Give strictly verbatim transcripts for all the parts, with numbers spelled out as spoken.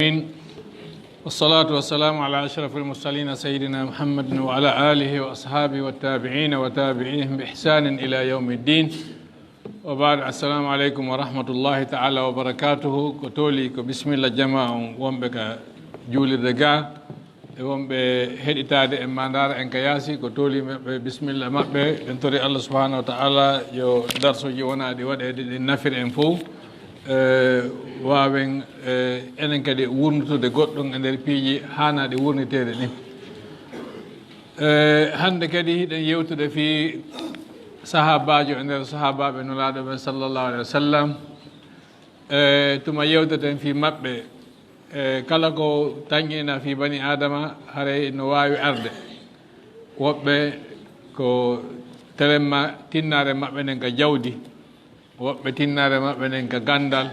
العالمين. والصلاة والسلام على أشرف المرسلين سيدنا محمد وعلى آله وأصحابه والتابعين وتابعيهم بإحسان إلى يوم الدين. وبعد، السلام عليكم ورحمة الله تعالى وبركاته. Ko tooli ko bismillah jamaa on wonɓe ka juulirde ga, e wonɓe heɗitaade en ma ndaara en ka yaasi, ko tooli maɓɓe bismillah maɓɓe. En tori Allah subhanahu wa ta'ala yo darsuuji wona ɗi waɗeede ɗi nafira en fof. Eh, waawen, eh, enen kadi wurnitude goɗɗum e nder piiji haanaaɗi wurniteede ɗin. Eh, hannde kadi hiɗen yewtude fii sahaabaajo e nder sahaabaaɓe Nulaaɗo ɓe sallallahu alaihi wa sallam. Eh, tuma yewteten fii maɓɓe, eh, kala ko tanƴinaa fii bani Aadama, haray no waawi arde. Woɓɓe ko telemma tinnaare maɓɓe nden ka jawdi, woɓɓe tinnaare maɓɓe nden ka ganndal,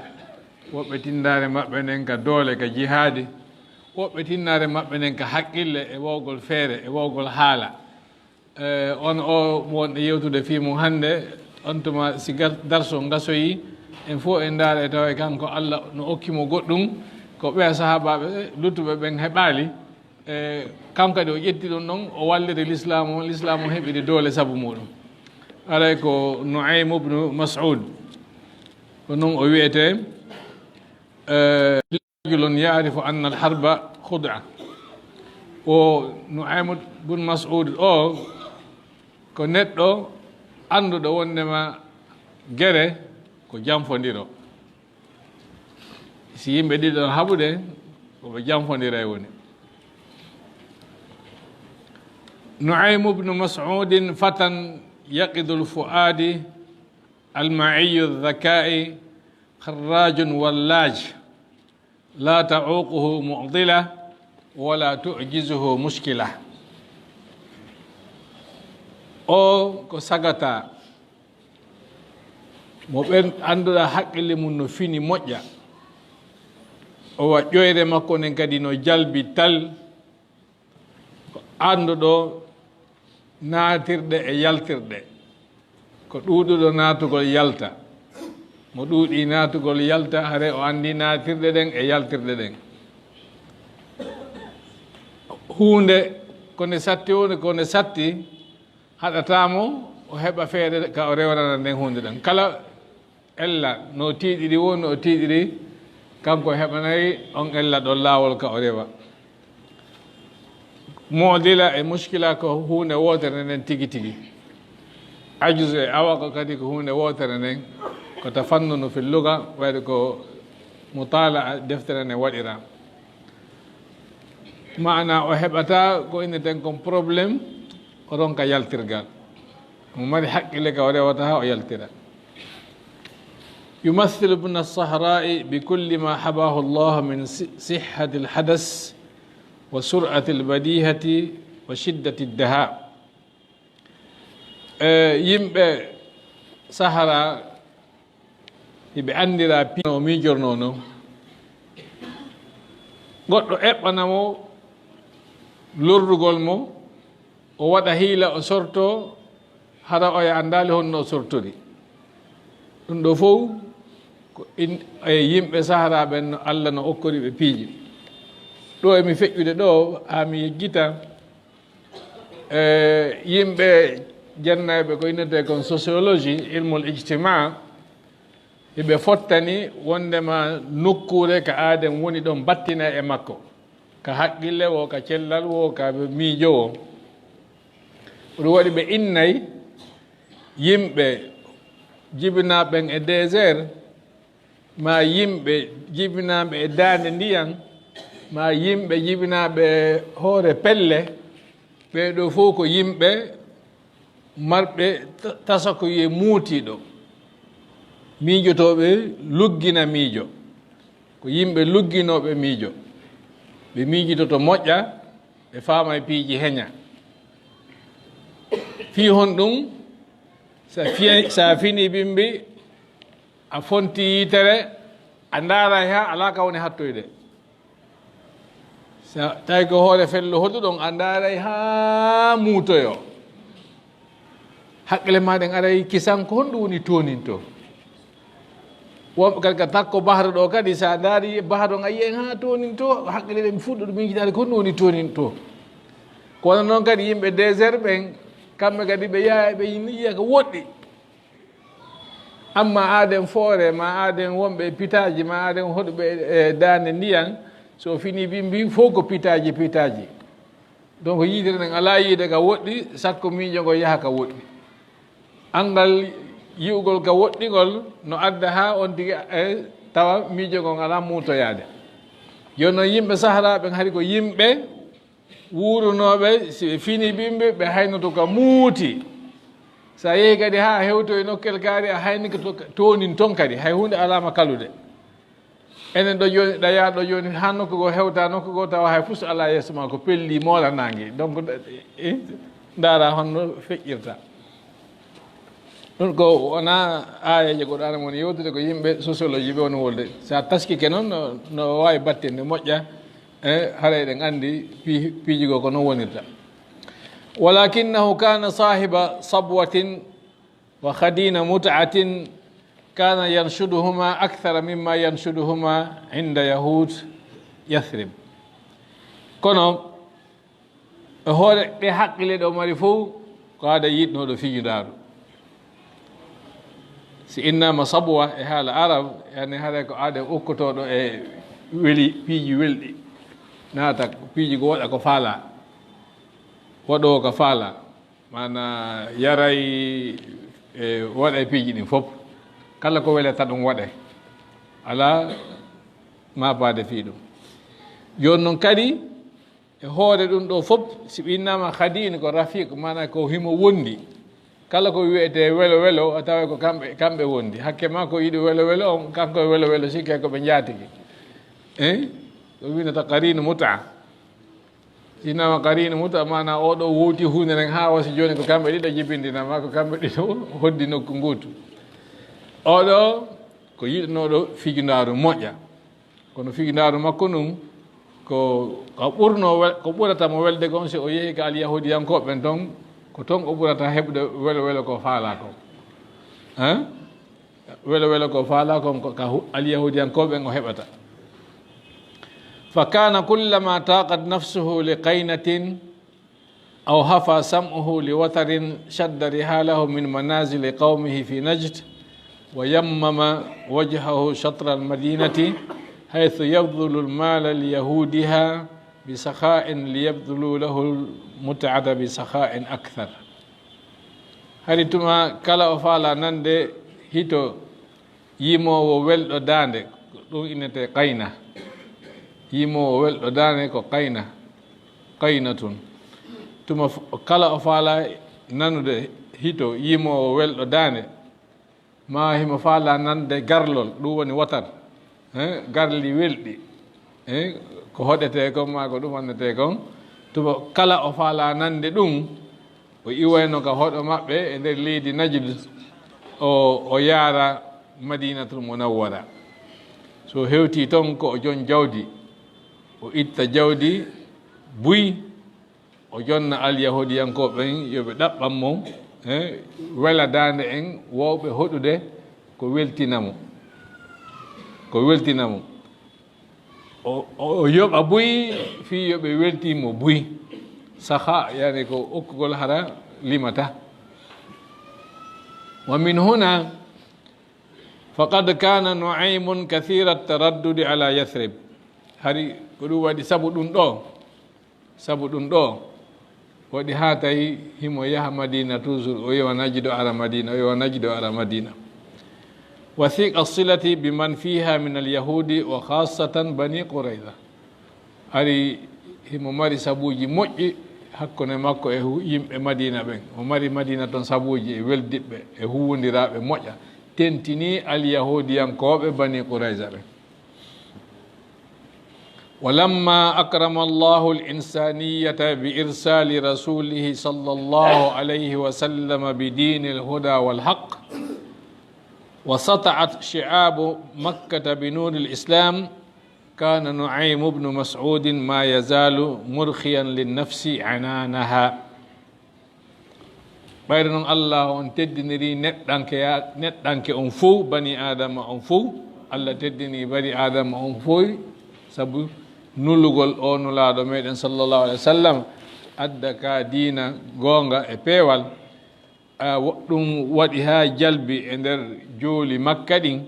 woɓɓe tinnaare maɓɓe nden ka doole, ka jihaadi, woɓɓe tinnaare maɓɓe nden ka haqqille e wawgol feere, e wawgol haala. Eh, on o mo wonɗen yewtude fii mum hannde, on tuma si gar-, darso ngasoyi, en fof en ndaara e tawa e kanko Allah no okki mo goɗɗum, ko ɓeya sahaabaaɓe luttuɓe ɓen heɓaali. Eh, kanko kadi o ƴetti ɗum ɗon, o walliri Lislaamu, Lislaamu heɓiri doole sabu muɗum. Aray ko Nu'aym ibnu Mas'ud, ko non o wi'etee, eh, رجل يعرف أن الحرب خدعة. O Nu'aym bun Mas'ud o ko neɗɗo annduɗo wondema gere ko janfondiro. Si yimɓe ɗiɗo no haɓude, ko ɓe janfondira e woni. نعيم بن مسعود فتى يقظ الفؤاد ألمعي الذكاء خراج ولاج لا تعوقه معضلة ولا تعجزه مشكلة. O ko sagata mo ɓen annduɗaa haqqille mum no fini moƴƴa. O wa ƴoyre makko nden kadi no jalbi tal. Ko annduɗo naatirɗe e yaltirɗe, ko ɗuuɗuɗo naatugol yalta. Mo ɗuuɗi naatugol yalta, hare o anndi naatirɗe ɗen e yaltirɗe ɗen. Huunde ko nde satti, huunde ko nde satti, haɗataa mo o heɓa feere ka o rewrana nden huunde ɗen. Kala ella no tiiɗiri woo, no o tiiɗiri, kanko heɓanay on ella ɗon laawol ka o rewa. Moodila e muskila ko huunde wootere nden tigi tigi. Ajuz e awaq kadi ko huunde wootere nden, ko tafannunu fil luga, waɗi ko mutala'a deftere nden waɗira. Maana o heɓata ko inneten kon problème, o ronka yaltirgal. Mo mari haqqille ka o rewata haa o yaltira. يمثل ابن الصحراء بكل ما حواه الله من ص-، صحة الحدث وسرعة البديهة وشدة الدهاء. Eh, yimɓe Sahara hiɓe anndira piiji no miijornoo non. Goɗɗo eɓɓana mo lorrugol mo, o waɗa hiila, o sortoo, hara oya anndaali honno o sortori. Ɗum ɗoo fow ko in-, e yimɓe Sahara ɓen no Allah no okkori ɓe piiji. Ɗoo emi feƴƴude ɗoo, haa mi yejjita, e yimɓe jannayɓe ko innetee kon sociologie, ilmul ijtimaa, hiɓe fottani wondema nokkuure ka aaden woni ɗon battina e makko, ka haqqille woo, ka cellal woo, ka miijo woo. Ɗum waɗi ɓe innay yimɓe jibinaaɓe ɓen e désert, maa yimɓe jibinaaɓe e daande ndiyan, maa yimɓe jibinaaɓe e hoore pelle, ɓee ɗoo fow ko yimɓe marɓe ta-, tasakuyee muutiiɗo, miijotooɓe luggina miijo. Ko yimɓe lugginooɓe miijo. Ɓe miijitoto moƴƴa, ɓe faama e piiji heña. Fii honɗum? Sa fiya-, sa fini bimbi, a fonti yitere, a ndaaray haa alaa ka woni hattoyde. Sa tawi ko hoore fello hoɗuɗon, a ndaaray haa muutoyo. Haqqille maa ɗen aray kisan ko honɗum woni tooninto. Wonɓe kadi ka takko bahre ɗo kadi, so a ndaari bahre on, a yi'en haa toonin to, haqqille ɗen fuɗɗo ɗum miijitaade ko honɗum woni toonin to. Ko wano noon kadi yimɓe désert ɓen, kamɓe kadi ɓe yaha ɓe yi'a ka woɗɗi. Amma aaden foore, ma aaden wonɓe e pitaaji, ma aaden hoɗuɓe e daande ndiyan, so o fini bimbi, fof ko pitaaji, pitaaji. Donc, yiide ɗen alaa yiide ka woɗɗi, sakko miijo ngo yaha ka woɗɗi. Anngal yi'ugol ka woɗɗi ngol no adda haa on tigi, e, tawa miijo ngol alaa muutoyaade. Jooni noon, yimɓe Sahara ɓen hari ko yimɓe wuurunooɓe, si ɓe fini bimbi, ɓe haynoto ka muuti. So a yehi kadi haa hewtoyi nokkel kaari, a haynike to, toonin ton kadi, hay huunde alaa ma kalude. Enen ɗo jooni, ɗa yaha ɗo jooni, haa nokku goo hewta nokku goo, tawa hay fus alaa yeeso ma, ko pelli moola naange. Donc, eh, ndaara honno feƴƴirta. Ɗum ko wonaa aayeeje Qur'aana woni yewtude, ko yimɓe sociologie ɓe woni wolde. So a taskike noon, no, no waawi battinde moƴƴa, e haray eɗen anndi pi-, piiji goo ko noon wonirta. ولكنه كان صاحب صبوة وخدين متعة كان ينشدهما أكثر مما ينشدهما عند يهود يثرب. Kono e hoore ɗe haqqille ɗe o mari fof, ko aaden yiɗnooɗo fiijundaaru. Si innaama sabwa e haala arab, yani haray ko aaden ukkotooɗo e weli, piiji welɗi, naata piiji ko waɗa ko faalaa, waɗoowo ko faalaa. Maanaa yaray, e, waɗay piiji ɗin fof. Kala ko welata ɗum waɗay. Alaa maapaade fii ɗum. Jooni noon kadi, e hoore ɗum ɗoo fof, si ɓe innaama khadin ko rafiq, maanaa ko himo wondi. Kala ko wi'etee welo welo, a taway ko kamɓe, kamɓe wondi. Hakke maa ko yiɗi welo welo on, kanko e welo welo sikke ko ɓe njaatigi. Eh? Ko wi'ata qarinu muta. Si innaama qarinu muta, maanaa oo ɗoo wowti huunde nden haa wasi jooni ko kamɓe ɗiɗo jibindinaa, maa ko kamɓe ɗiɗo hoddi nokku nguutu. Oo ɗoo ko yiɗnooɗo fiijundaaru moƴƴa. Kono fiijundaaru makko ndun, ko, ko ɓurnoo wel-, ko ɓurata mo welde kon, si o yehi ka alyahuudiyankooɓe ɓen ton, ko ton o ɓurata heɓude welo welo ko faalaa kon. Hein? Welo welo ko faalaa kon, ko ka hu-, alyahuudiyankooɓe ɓen o heɓata. فكان كلما تاقت نفسه لقينة أو هفا سمعه لوتر شد رحاله من منازل قومه في نجد ويمم وجهه شطر المدينة حيث يبذل المال ليهودها بسخاء ليبذلوا له المتعة بسخاء أكثر. Hari tuma kala o faalaa nande hito yimoowo welɗo daande, ɗum innetee qayna. Yimoowo welɗo daande ko qayna, qaynatun. Tuma f-, kala o faalaa nanude hito yimoowo welɗo daande, maa himo faalaa nande garlol, ɗum woni watar, eh, garli welɗi, eh, ko hoɗetee kon maa ko ɗum annetee kon. Tuma kala o faalaa nande ɗum, o iwayno ka hoɗo maɓɓe e nder leydi Najd, o, o yaara Madinatul Munawwara. So hewtii ton ko o jon jawdi, o itta jawdi buy, o jonna alyahuudiyankooɓe ɓen yo ɓe ɗaɓɓan mo, eh, wela daande en woowɓe hoɗude ko weltina mo, ko weltina mo. O, o, o yoɓa buy fii yo ɓe weltin mo buy. Saha, yani ko okkugol hara limata. ومن هنا فقد كان نعيم كثير التردد على يثرب. Hari ko ɗum waɗi sabu ɗum ɗoo. Sabu ɗum ɗoo, waɗi haa tawi himo yaha Madina toujours, o yewa Najdo ara Madina, o yewa Najdo ara Madina. وثيق الصلة بمن فيها من اليهود وخاصة بني قريظة. Hari himo mari sabuuji moƴƴi hakkunde makko e hu-, yimɓe Madina ɓen. O mari Madina ton sabuuji e weldiɓɓe, e huuwondiraaɓe moƴƴa, tentinii alyahuudiyankooɓe Bani Qurayza ɓen. ولما أكرم الله الإنسانية بإرسال رسوله صلى الله عليه وسلم بدين الهدى والحق، وسطعت شعاب مكة بنور الإسلام، كان نعيم بن مسعود ما يزال مرخيا للنفس عنانها. Ɓayri noon Allah on teddiniri neɗɗanke, neɗɗanke on fof, bani Aadama on fof. Allah teddini bani Aadama on fof sabu nulugol o Nulaaɗo meɗen sallallahu alaihi wasallam, adda ka diina goonga e peewal. A, wo-, ɗum waɗi haa jalbi e nder jooli Makka ɗin.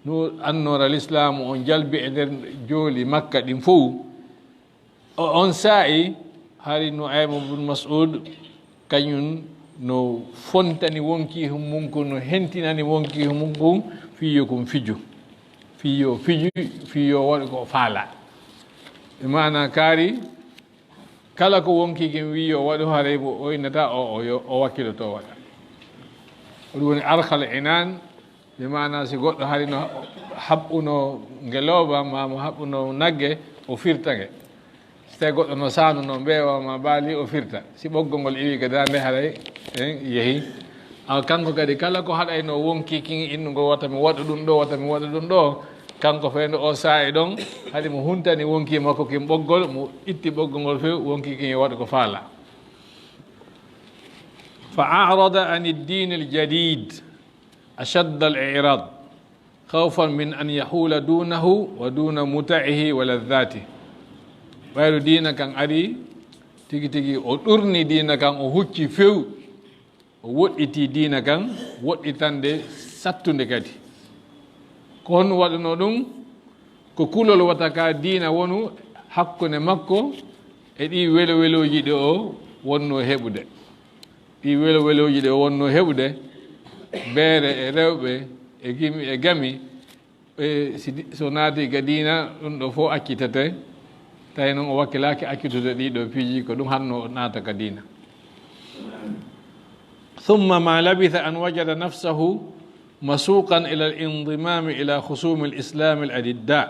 No annoora Lislaamu on jalbi e nder jooli Makka ɗin fof. O, on saa'i, hari Nu'aymu bun Mas'ud, kañum no fontani wonki mum kun, no hentinani wonki mum kun, fii yo kun fiju. Fii yo fiju, fii yo waɗu ko faala. E maana kaari, kala ko wonki kin wii yo waɗu, haray mo o innata o, o yo, o wakkiloto waɗa. Ko ɗum woni arqal inan, bi maana si goɗɗo hari no haɓɓuno ngelooba, ma mo haɓɓuno nagge, o firta nge. Si tawi goɗɗo no saanuno mbeewa ma baali, o firta. Si ɓoggol ngol iwi ga daande, haray en yehi. Awa kanko kadi, kala ko haɗayno wonki kin, innugol wata mi waɗu ɗum ɗo, wata mi waɗu ɗum ɗo, kanko fayndo o saa'i ɗon, hari mo huntani wonki makko kin ɓoggol, mo itti ɓoggol ngol few, wonki kin yo waɗu ko faala. Fa a'rada ani diini al-jadid ashadda al-i'rad, khawfan min an yahula dunahu wa duna muta'ihi wa ladhati. Ɓayru diina kan ari, tigi tigi o ɗurni diina kan, o hucci few, o woɗɗiti diina kan, woɗɗitande sattunde kadi. Ko honno waɗuno ɗum? Ko kulol wata ka diina wonu hakkunde makko e ɗi welo welooji ɗi o wonno heɓude. Ɗi welo welooji ɗi o wonno heɓude, beere e rewɓe e gimi e gami, e si di-, so naati ga diina, ɗum ɗo fof accitete. Tawi noon o wakkilaaki accitude ɗii ɗoo piiji, ko ɗum hanno o naata ka diina. ثم ما لبث أن وجد نفسه مسوقا إلى الانضمام إلى خصوم الإسلام الأجداء،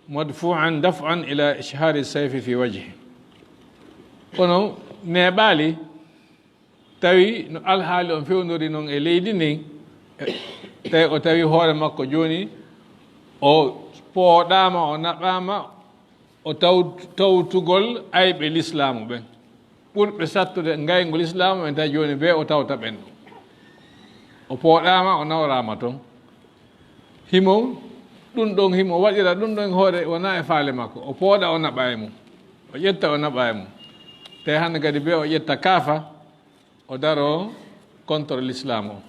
مدفوعا دفعا إلى إشهار السيف في وجهه. Kono neeɓaali, tawi no alhaali on fewndori noon e leydi ndin, e, tawi o tawi hoore makko jooni, o pooɗaama, o naɓaama, o taw-, tawtugol ayɓe lislaamu ɓen. Ɓurɓe sattude ngayngu lislaamu ɓen, tawi jooni bee o tawta ɓen ɗon. O pooɗaama, o nawraama toon. Himo, ɗum ɗon himo waɗira ɗum ɗon hoore, wonaa e faale makko. O pooɗa, o naɓa e mum. O ƴetta, o naɓa e mum. Tawi hannde kadi bee o ƴetta kaafa, o daro contre l'islam o.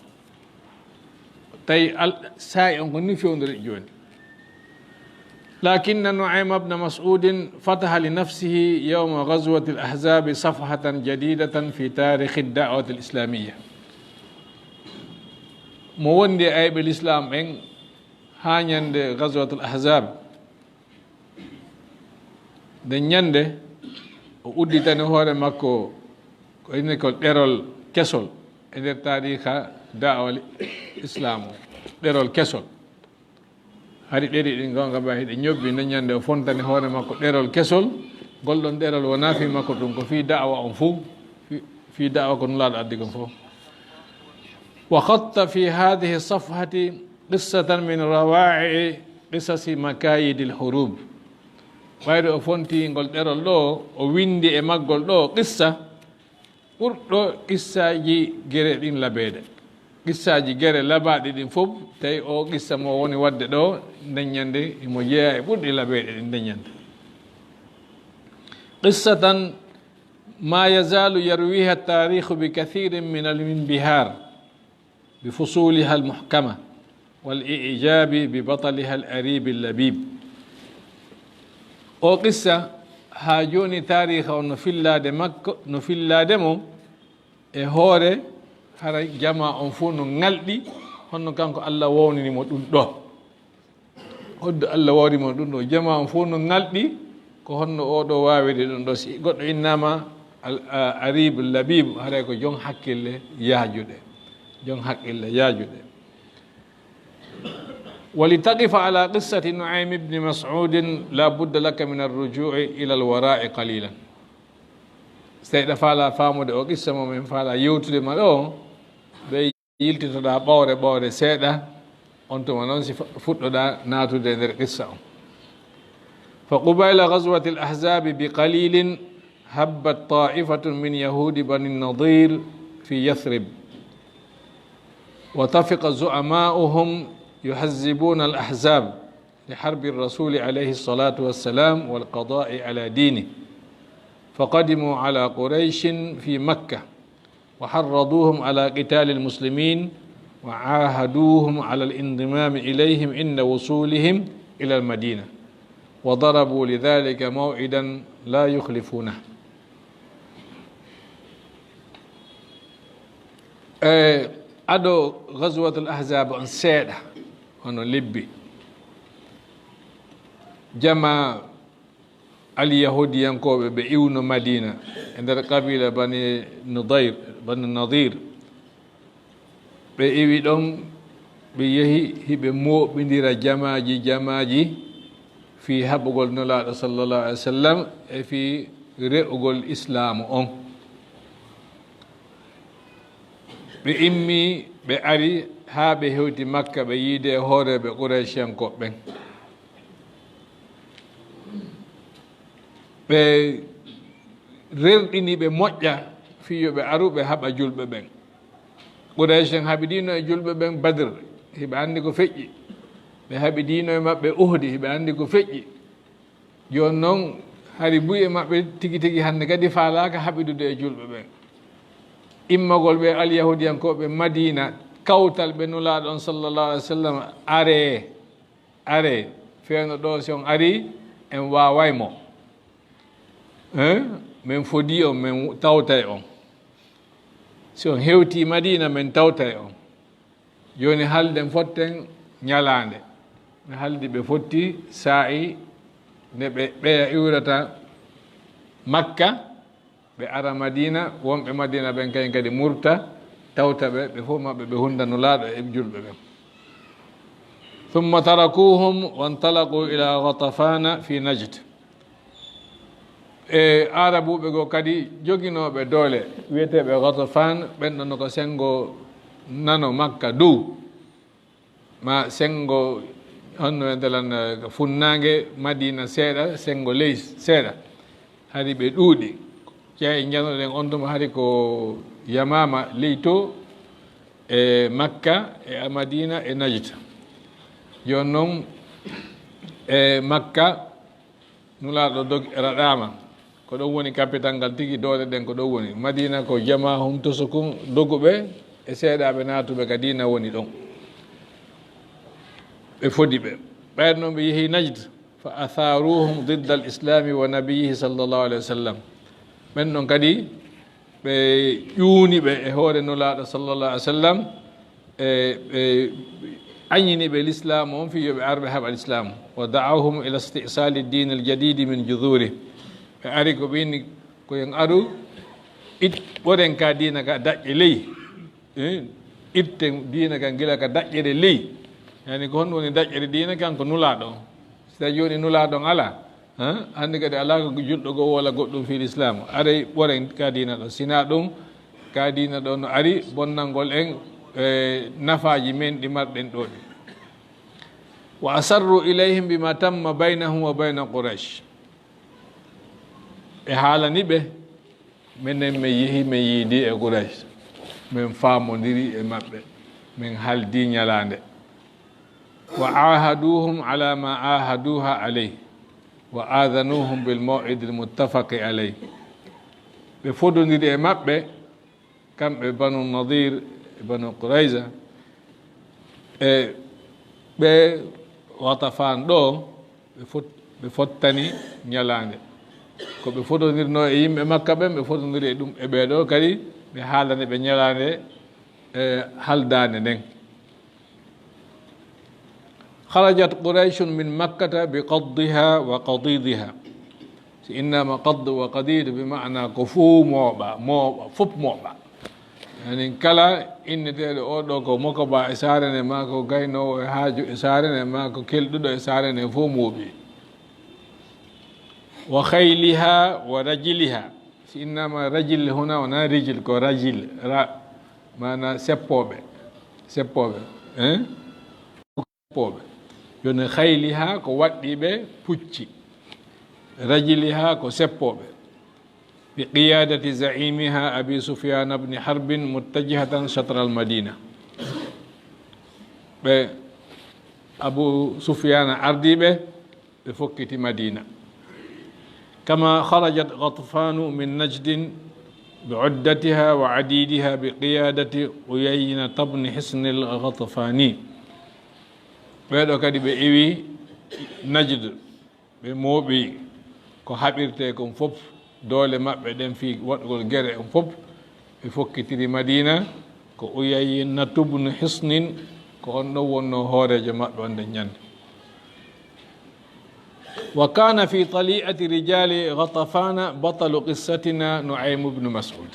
Tawi al-, saa'i on ko ni fewndori jooni. لكن نعيم بن مسعود فتح لنفسه يوم غزوة الأحزاب صفحة جديدة في تاريخ الدعوة الإسلامية. Mo wondi e ayɓe lislaam ɓen haa ñande Ghazwatul Ahzab. Nden ñande, o udditani hoore makko ko innetee ko ɗerol kesol e nder taariika da'awal islaam o. Ɗerol kesol. Hari ɗeri ɗin goonga ba hiɗe ñobbi. Nden ñande o fontani hoore makko ɗerol kesol. Ngol ɗon ɗerol wonaa fii makko ɗum, ko fii da'awa on fof. Fii, fii da'awa ko Nulaaɗo addi kon fof. وخط في هذه الصفحة قصة من روائع قصص مكايد الحروب. Ɓayde o fonti ngol ɗerol ɗo, o windi e maggol ɗo qissa ɓurɗo qissaaji gere ɗin labeede. Qissaaji gere labaaɗi ɗin fof, tawi o qissa mo woni waɗde ɗo, nden ñande himo jeyaa e ɓurɗi labeede ɗin nden ñande. قصة ما يزال يرويها التاريخ بكثير من الانبهار بفصولها المحكمة والإعجاب ببطلها الأريب اللبيب. O qissa haa jooni taariika on no fillaade makko, no fillaade mo e hoore, hara jamaa on fof no ŋalɗi, honno kanko Allah wownini mo ɗum ɗo. Hoddo Allah wawri mo ɗum ɗo. Jamaa on fof no ŋalɗi, ko honno oo ɗo waawiri ɗum ɗo. Si goɗɗo innaama al-, a-, Arib Labib, haray ko jon hakkille yaajuɗe. Jon hakkille yaajuɗe. ولتقف على قصة نعيم بن مسعود لا بد لك من الرجوع إلى الوراء قليلا. Si tawi ɗa faala faamude o qissa mo min faala yewtude ma ɗo, ɓe yiltitoɗaa ɓawre ɓawre seeɗa, on tuma noon si fu-, fuɗɗoɗaa naatude e nder qissa on. فقبيل غزوة الأحزاب بقليل هبت طائفة من يهود بني النضير في يثرب، وطفق زعماؤهم يحزبون الأحزاب لحرب الرسول عليه الصلاة والسلام والقضاء على دينه، فقدموا على قريش في مكة، وحرضوهم على قتال المسلمين، وعاهدوهم على الانضمام إليهم عند وصولهم إلى المدينة، وضربوا لذلك موعدا لا يخلفونه. E ado Ghazwatul Ahzab on seeɗa, hono lebbi, jama Alyahudiyankooɓe ɓe iwno Madina e nder qabila Bani Nudair, Bani Nadir. Ɓe iwi ɗon, ɓe yehi, hiɓe mooɓindira jamaaji, jamaaji, fii haɓugol Nulaaɗo sallallahu alaihi wasallam e fii re'ugol Islaamu on. Ɓe immi, ɓe ari haa ɓe hewti Makka, ɓe yiidi e hooreeɓe Qurayshiyankooɓe ɓen. Ɓe rerɗini ɓe moƴƴa fii yo ɓe aru ɓe haɓa julɓe ɓen. Quraysh en haɓidiino e julɓe ɓen Badr, hiɓe anndi ko feƴƴi. Ɓe haɓidiino e maɓɓe Uhdi, hiɓe anndi ko feƴƴi. Jooni non, hari buy e maɓɓe tigi tigi hannde kadi faalaaka haɓidude e julɓe ɓen. Immagol ɓe Alyahudiyankooɓe Madiina, kawtal ɓe Nulaaɗo on sallallahu alaihi wasallam, aree, aree, feewno ɗoo, si on arii, en waaway mo. Eh? Men fodii on, men tawtay on. Si on hewtii Madiina, men tawtay on. Jooni haalden fotten ñalaande. Ɓe haaldi ɓe fotti saa'i nde ɓe ɓeya iwrata Makka, ɓe ara Madiina, wonɓe Madiina ɓen kayen kadi murta, tawta ɓe, ɓe fof maɓɓe ɓe hunda Nulaaɗo e julɓe ɓen. ثم تركوهم وانطلقوا إلى غطفان في نجد. E Aarabuuɓe goo kadi joginooɓe doole, wiyeteeɓe Ghatafan, ɓen ɗon ko senngo nano Makka dow, maa senngo, honno e ndelan, eh, funnaange Madiina seeɗa, senngo ley seeɗa. Hari ɓe ɗuuɗi. Jeyi njanoɗen on tuma hari ko Yamaama ley to, e Makka, e Madiina, e Najd. Jooni non, e Makka, Nulaaɗo dog-, raɗaama. Ko ɗon woni kapital ngal tigi, doole ɗen ko ɗon woni. Madiina ko jamaahun tosokun doguɓe e seeɗaaɓe naatuɓe ka diina woni ɗon. Ɓe fodi ɓe. Ɓayri non ɓe yehi Najd, فأثاروهم ضد الإسلام ونبيه صلى الله عليه وسلم. Ɓen ɗon kadi ɓe ƴuuni ɓe e hoore Nulaaɗo sallallahu alaihi wasallam, e ɓe añini ɓe Lislaam on fii yo ɓe ar ɓe haɓa Lislaam. ودعوهم إلى استئصال الدين الجديد من جذوره. Ɓe ari ko ɓe inni ko en aru, it-, ɓoren ka diina ka daƴƴe ley. Eh, itten diina kan gila ka daƴƴere ley. Yani ko honɗum woni daƴƴere diina kan? Ko Nulaaɗo on. Si tawi jooni Nulaaɗo on alaa, ha? Hannde kadi alaa ko julɗo goo walla goɗɗum fii Lislaam. Aray ɓoren ka diina ɗo. Sinaa ɗum, ka diina ɗo no ari bonnangol en, eh, nafaaji men ɗi marɗen ɗo ɗi. وأسروا إليهم بما تم بينهم وبين قريش. Ɓe haalani ɓe, menen men yehi, men yiidi e Quraysh, men faamondiri e maɓɓe, men haaldi ñalaande. وعاهدوهم على ما عاهدوها عليه، وآذنوهم بالموعد المتفق عليه. Ɓe fodondiri e maɓɓe, kamɓe Banu Nadir e Banu Qurayza, e ɓe Ghatafan ɗo, ɓe fot-, ɓe fottani ñalaande. Ko ɓe fotondirno e yimɓe Makka ɓen, ɓe fotondiri e ɗum, e ɓee ɗo kadi, ɓe haalani ɓe ñalaande, e haaldaande nden. خرجت قريش من مكة بقضها وقضيضها. Si innama qaddu wa qadid bi maana ko fof mooɓa, mooɓa, fof mooɓa. Yani kala inneteeɗo oo ɗoo ko mokoba e saare nde, maa ko gaynoowo e haaju e saare nde, maa ko kelɗuɗo e saare nde, fof mooɓi. Wa khayliha wa rajliha. Si innama rajil huna wona rijil, ko rajil, ra, maana seppooɓe, seppooɓe, hein? Seppooɓe. Jooni khayliha ko waɗɗiiɓe pucci. Rajliha ko seppooɓe. بقيادة زعيمها أبي سفيان بن حرب متجهة شطر المدينة. Ɓe Abu Sufyana ardiiɓe, ɓe fokkiti Madina. كما خرجت غطفان من نجد بعدتها وعديدها بقيادة عيينة بن حصن الغطفاني. Ɓeeɗo kadi ɓe iwi Najd, ɓe mooɓi ko haɓirtee kon fof, doole maɓɓe ɗen fii waɗugol gere on fof, ɓe fokkitiri Madina, ko Uyaynatu bnu Hisnin, ko on ɗon wonnoo hooreejo maɓɓe on nden ñannde. وكان في طليعة رجال غطفان بطل قصتنا نعيم بن مسعود.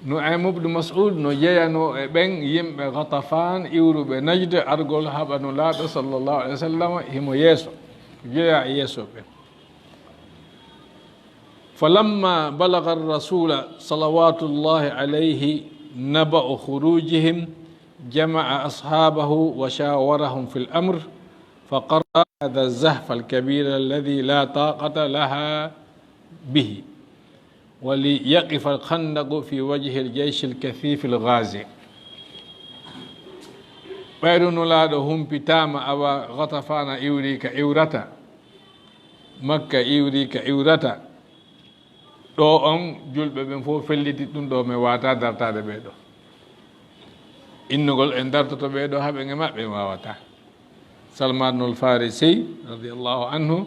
Nu'aym ibn Mas'ud no jeyanoo e ɓen yimɓe Ghatafan iwruɓe Najd argol haɓa Nulaaɗo sallallahu alayhi wa sallam, himo yeeso, jeyaa e yeeso ɓen. فلما بلغ الرسول صلوات الله عليه نبأ خروجهم جمع أصحابه وشاورهم في الأمر فقرر هذا الزحف الكبير الذي لا طاقة لها به وليقف الخندق في وجه الجيش الكثيف الغازي. Ɓayru Nulaaɗo humpitaama, awa Ghatafana iwri ka iwrata, Makka iwri ka iwrata. Ɗo on julɓe ɓen fof felliti ɗum ɗo, men waawata dartaade ɓee ɗo. Innugol en dartoto ɓee ɗo, haɓen e maɓɓe, en waawata. Salmanul Farisi radiyallahu anhu,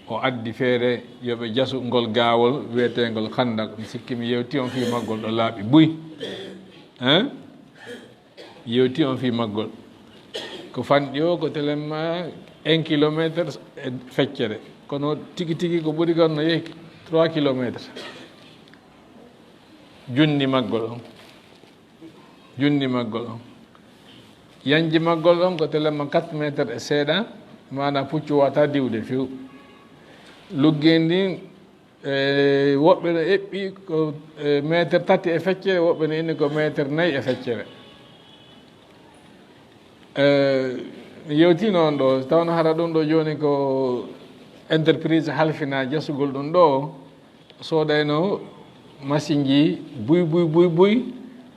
o addi feere yo ɓe jasu ngol gaawol wi'eteengol Khandak. Mi sikki mi yewti on fii maggol ɗo laaɓi buy. Hein? Yewti on fii maggol. Ko fanɗi o, ko telemma un kilomètre e feccere. Kono tigi tigi ko ɓuri kon no yehi trois kilomètres. Junndi maggol on. Junndi maggol on. Yanji maggol on ko telemma quatre mètres e seeɗa, maanaa puccu waawata diwde few. Luggeendi, e, woɓɓe no eɓɓi ko, e, mètre tati e feccere, woɓɓe no inni ko mètre nayi e feccere. E, mi yewtiino on ɗo, tawno hara ɗum ɗo jooni ko entreprise halfina jasugol ɗum ɗo, soodayno masinji buy, buy, buy, buy,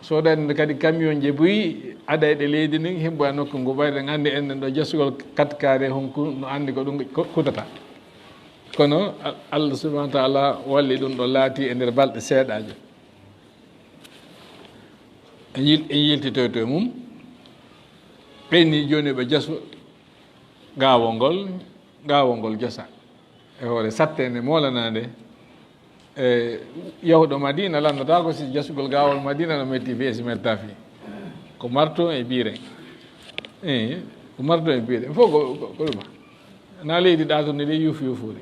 soodayno kadi kamiyonji buy, adayɗe leydi ndin, himɓe a nokku ngu, ɓayde en anndi enen ɗo jasugol quatre carré honku no anndi ko ɗum ko-, kutata. Kono Al-, Allah subhanahu wa ta'ala walli ɗum ɗo laati e nder balɗe seeɗaaje. En yil-, en yiltitoyto e mum. Ɓeyni jooni ɓe jasu gaawol ngol, gaawol ngol jasa. E hoore sattende moolanaande, e yahuɗo Madina lanndata ko si jasugol gaawol Madina no metti fii e si metta fii. Ko marto e biire. Eh, ko marto e biire. Fof ko, ko, ko ɗum. Na leydi ɗaatundi ɗi yuuf yuufuuri.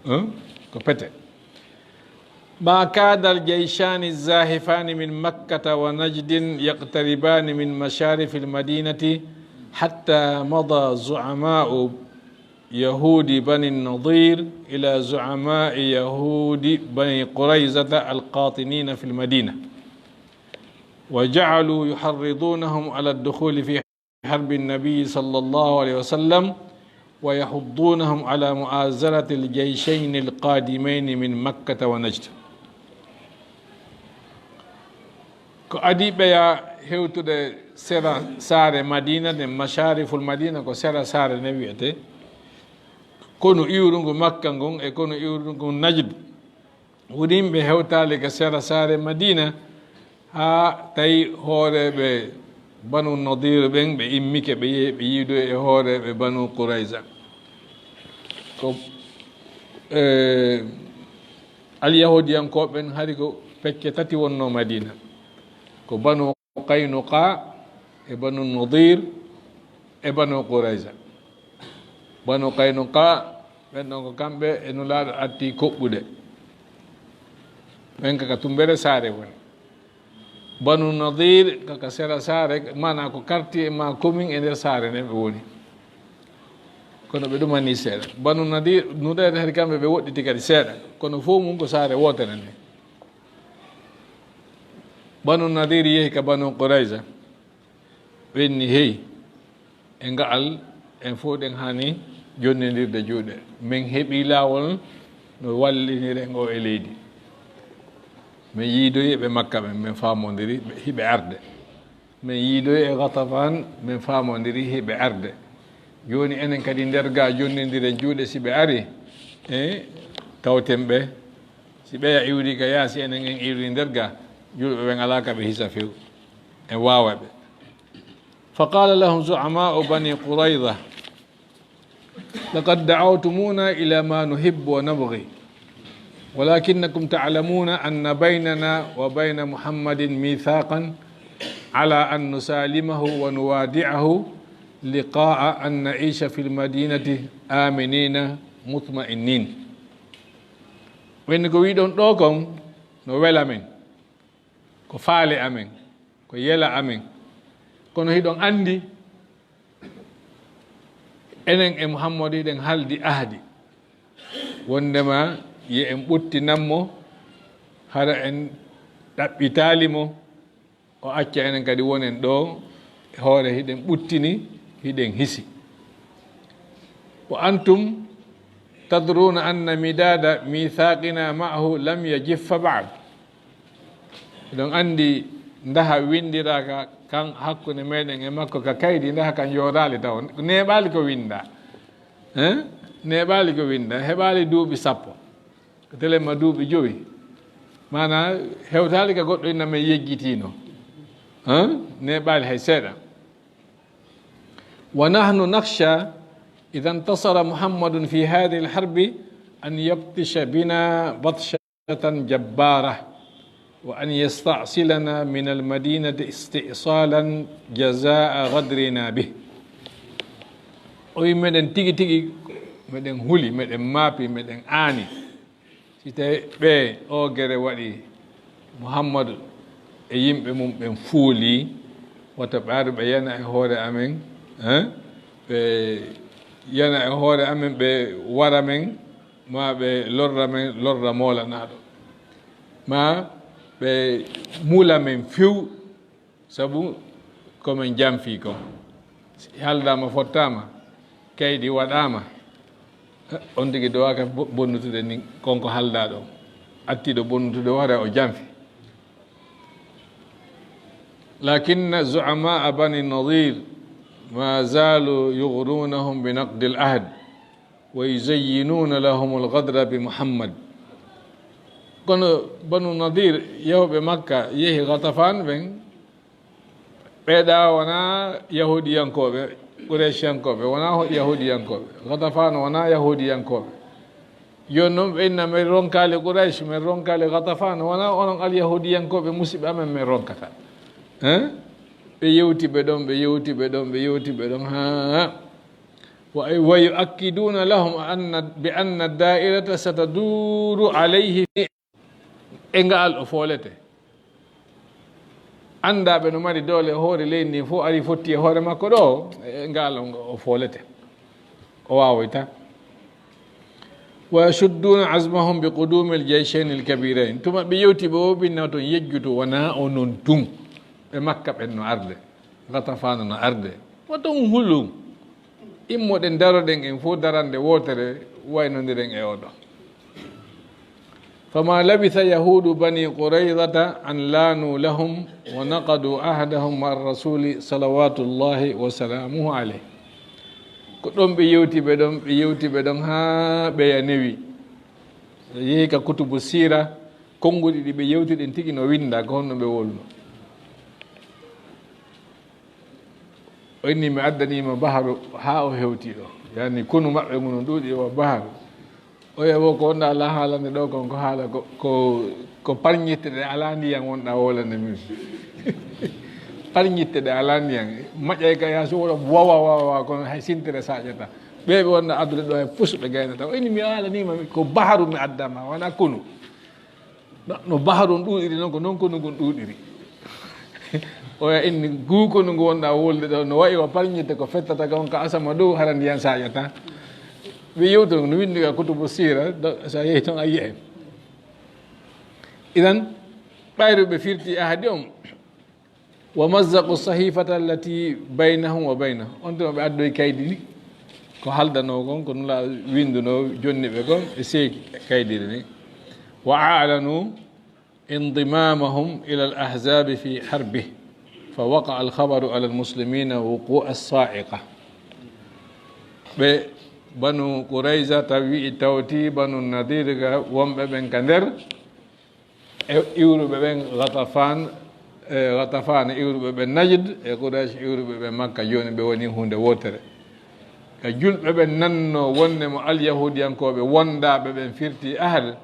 Hein? Ko pete. ما كاد الجيشان الزاحفان من مكة ونجد يقتربان من مشارف المدينة حتى مضى زعماء يهود بني النضير إلى زعماء يهود بني قريظة القاطنين في المدينة، وجعلوا يحرضونهم على الدخول في حرب النبي صلى الله عليه وسلم ويحضونهم على مؤازرة الجيشين القادمين من مكة ونجد. Ko adii ɓeya hewtude sera saare Madina nden, Mashariful Madina, ko sera saare nde wi'etee, konu iwrungu Makka ngun e konu iwrungu Najd. Woni ɓe hewtaali ka sera saare Madina, haa tawi hooreeɓe Banu Nadir ɓen ɓe immike, ɓe yehi, ɓe yiidoyi e hooreeɓe Banu Qurayza. Ko, e, Alyahuudiyankooɓe ɓen hari ko pecce tati wonnoo Madina. Ko Banu Qaynuqa e Banu Nadir e Banu Qurayza. Banu Qaynuqa, ɓen ɗon ko kamɓe e Nulaaɗo arti koɓɓude. Ɓen ka, ka tumbere saare woni. Banu Nadir ka, ka sera saare, maanaa ko quartier maa commune e nder saare nden ɓe woni. Kono ɓe ɗumanii seeɗa. Banu Nadir, Nulaaɗo hari kamɓe ɓe woɗɗiti kadi seeɗa. Kono fof mum ko saare wootere nden. Banu Nadir yehi ka Banu Qurayza. Ɓe inni, "Hey, e nga'al, en fof ɗen haani jonnindirde juuɗe. Men heɓii laawol no walliniren o e leydi. Min yiidoyi e ɓe Makka ɓen, min faamondiri ɓe, hiɓe arde. Min yiidoyi e Ghatafan, min faamondiri hiɓe arde. Jooni enen kadi nder ga jonnindiren juuɗe, si ɓe ari, e tawten ɓe. Si ɓeya iwri ka yaasi, enen en iwri nder ga, julɓe ɓen alaa ka ɓe hisa few. En waawa ɓe. فقال لهم زعماء بني قريظة: لقد دعوتمونا إلى ما نحب ونبغي، ولكنكم تعلمون أن بيننا وبين محمد ميثاقا على أن نسالمه ونوادعه لقاء أن نعيش في المدينة آمنين مطمئنين. Ɓen ko wi'ɗon ɗoo kon no wela men, ko faale amen, ko yela amen. Kono hiɗon anndi, enen e Muhammadu hiɗen haldi ahdi, wondema yo en ɓuttinan mo, hara en ɗaɓɓitaali mo, o acca enen kadi wonen ɗoo e hoore, hiɗen ɓuttini, hiɗen hisi. وأنتم تدرون أن مداد ميثاقنا معه لم يجف بعد. Hiɗon anndi ndaha winndiraaka kan hakkunde meɗen e makko ka kaydi, ndaha kan yooraali taw. Neeɓaali ko winnda. Hein? Neeɓaali ko winnda. Heɓaali duuɓi sappo. Ko telemma duuɓi jowi. Maanaa, hewtaali ka goɗɗo inna men yejjitiino. Hein? Neeɓaali hay seeɗa. ونحن نخشى إذا انتصر محمد في هذه الحرب أن يبطش بنا بطشة جبارة وأن يستأصلنا من المدينة استئصالا جزاء غدرنا به. O wi meɗen tigi tigi, meɗen huli, meɗen maapi, meɗen aani. Si tawi ɓe o gere waɗi, Muhammadu e yimɓe mum ɓen fuuli, wata ɓe ar ɓe yana e hoore amen, hein? Ɓe yana e hoore amen, ɓe wara men, ma ɓe lorra men, lorra moolanaaɗo, ma ɓe mula men few. Sabu ko men janfi kon. Si haldaama, fottaama, kaydi waɗaama, on tigi dowaaka bo-, bonnutude ni kon ko haldaa ɗon. Attiiɗo bonnutude o hara o janfi. لكن زعماء بني النضير ما زالوا يغرونهم بنقض العهد ويزينون لهم الغدر بمحمد. Kono Banu Nadir, yahooɓe Makka, yehi Ghatafan ɓen, ɓe ɗa wona Yahuudiyankooɓe, Qurayshiyankooɓe, wona ho-, Yahuudiyankooɓe. Ghatafan wona Yahuudiyankooɓe. Jooni non ɓe inna, "Men ronkaali Quraysh, men ronkaali Ghatafan, wona onon Alyahuudiyankooɓe musiɓɓe amen men ronkata." Hein? Ɓe yewti ɓe ɗon, ɓe yewti ɓe ɗon, ɓe yewti ɓe ɗon, haa. Wa, wa yu'akkiduna lahum anna, bi anna da'irata sataduru alayhi fi, e ngal o foolete. Anndaa ɓe no mari doole e hoore leydi ndi fof ari fotti e hoore makko ɗo, e ngal o, o foolete. O waawoyta. Wa yashudduna azmahum bi qudumil jayshayni al kabirayn. Tuma ɓe yewti ɓe o ɓinna toon yejjutu wona o non tun. Ɓe Makka ɓen no arde. Ghatafana no arde. Wata on hulu. Immoɗen daroɗen en fof darande wootere waynondiren e oɗo. Fama labitha yahudu bani quraydata an lanu lahum wa naqadu ahdahum maa rasuli salawatullahi wa salamuhu alayh. Ko ɗon ɓe yewti ɓe ɗon, ɓe yewti ɓe ɗon haa ɓeya newi. Yehi ka kutubu siira, konnguɗi ɗi ɓe yewti ɗin tigi no winnda ko honno ɓe woluno. O inni mi addaniima baharu haa o hewti ɗo. Yani kunu maɓɓe ngu no ɗuuɗi o baharu. Oya wo ko wonɗa ala haalande ɗo kon ko haala ko, ko, ko parñitte ɗe ala ndiyan wonɗa wolande min. Parñitte ɗe ala ndiyan. Maƴƴay ka yaa so wona wawa wawa kono hay sintere saƴata. Ɓe ɓe wonɗa addude ɗo hay pus ɓe gaynata. O inni mi haalaniima mi ko baharu mi addama wona kunu. No, no baharu on ɗuuɗiri noon, ko noon konu ngun ɗuuɗiri. Oya inni, nguu konu ngu wonɗa wolde ɗo, no wayi wa parñitte ko fettata kon ka asama dow, hara ndiyan saƴata. Ɓe yewto no winndi ka kutubu siira, do-, so a yehi toon a yi'ay. Idan, ɓayru ɓe firti ahadi on, wa mazzaqu sahifata allati baynahum wa baynahum. On tuma ɓe addoyi kaydi ndi. Ko haldanoo kon, ko Nulaaɗo winndunoo jonni ɓe kon, e seeki kaydiri ni. Wa a'lanu indimamahum ila al ahzabi fi harbi, fa waqa al khabaru ala al muslimina wuqua as sa'iqa. Ɓe Banu Qurayza taw wi'i tawti Banu Nadir ga wonɓe ɓen ka nder, e iwruɓe ɓen Ghatafan, e Ghatafan iwruɓe ɓe Najd, e Quraysh iwruɓe ɓe Makka, jooni ɓe woni huunde wootere. Ka julɓe ɓen nanno wonde mo alyahudiyankooɓe wondaaɓe ɓen firti ahad,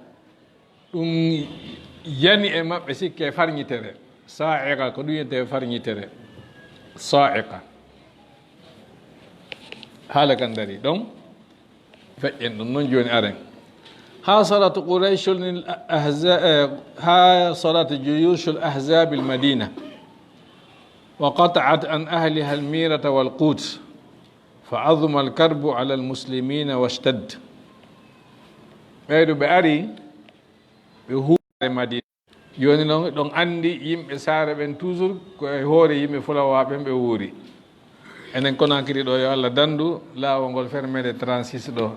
ɗum yani e maɓɓe sikke farñitere. Sa'iqa, ko ɗum wiyetee farñitere. Sa'iqa. Haala kan darii ɗon. Feƴƴen ɗum noon jooni aren. Hasarat Qurayshul ahza-, eh, hasarat juyushul ahzabil Madina. Wa qata'at an ahliha al mirata wal qut. Fa azuma al karbu ala al muslimina washtad. Ɓeydu ɓe ari, ɓe huuɓi Madina. Jooni noon, ɗon anndi yimɓe saare ɓen toujours ko e hoore yimɓe fulawa ɓen ɓe wuuri. Enen Konakiri ɗo, yo Allah danndu laawol ngol fermede trente-six ɗo.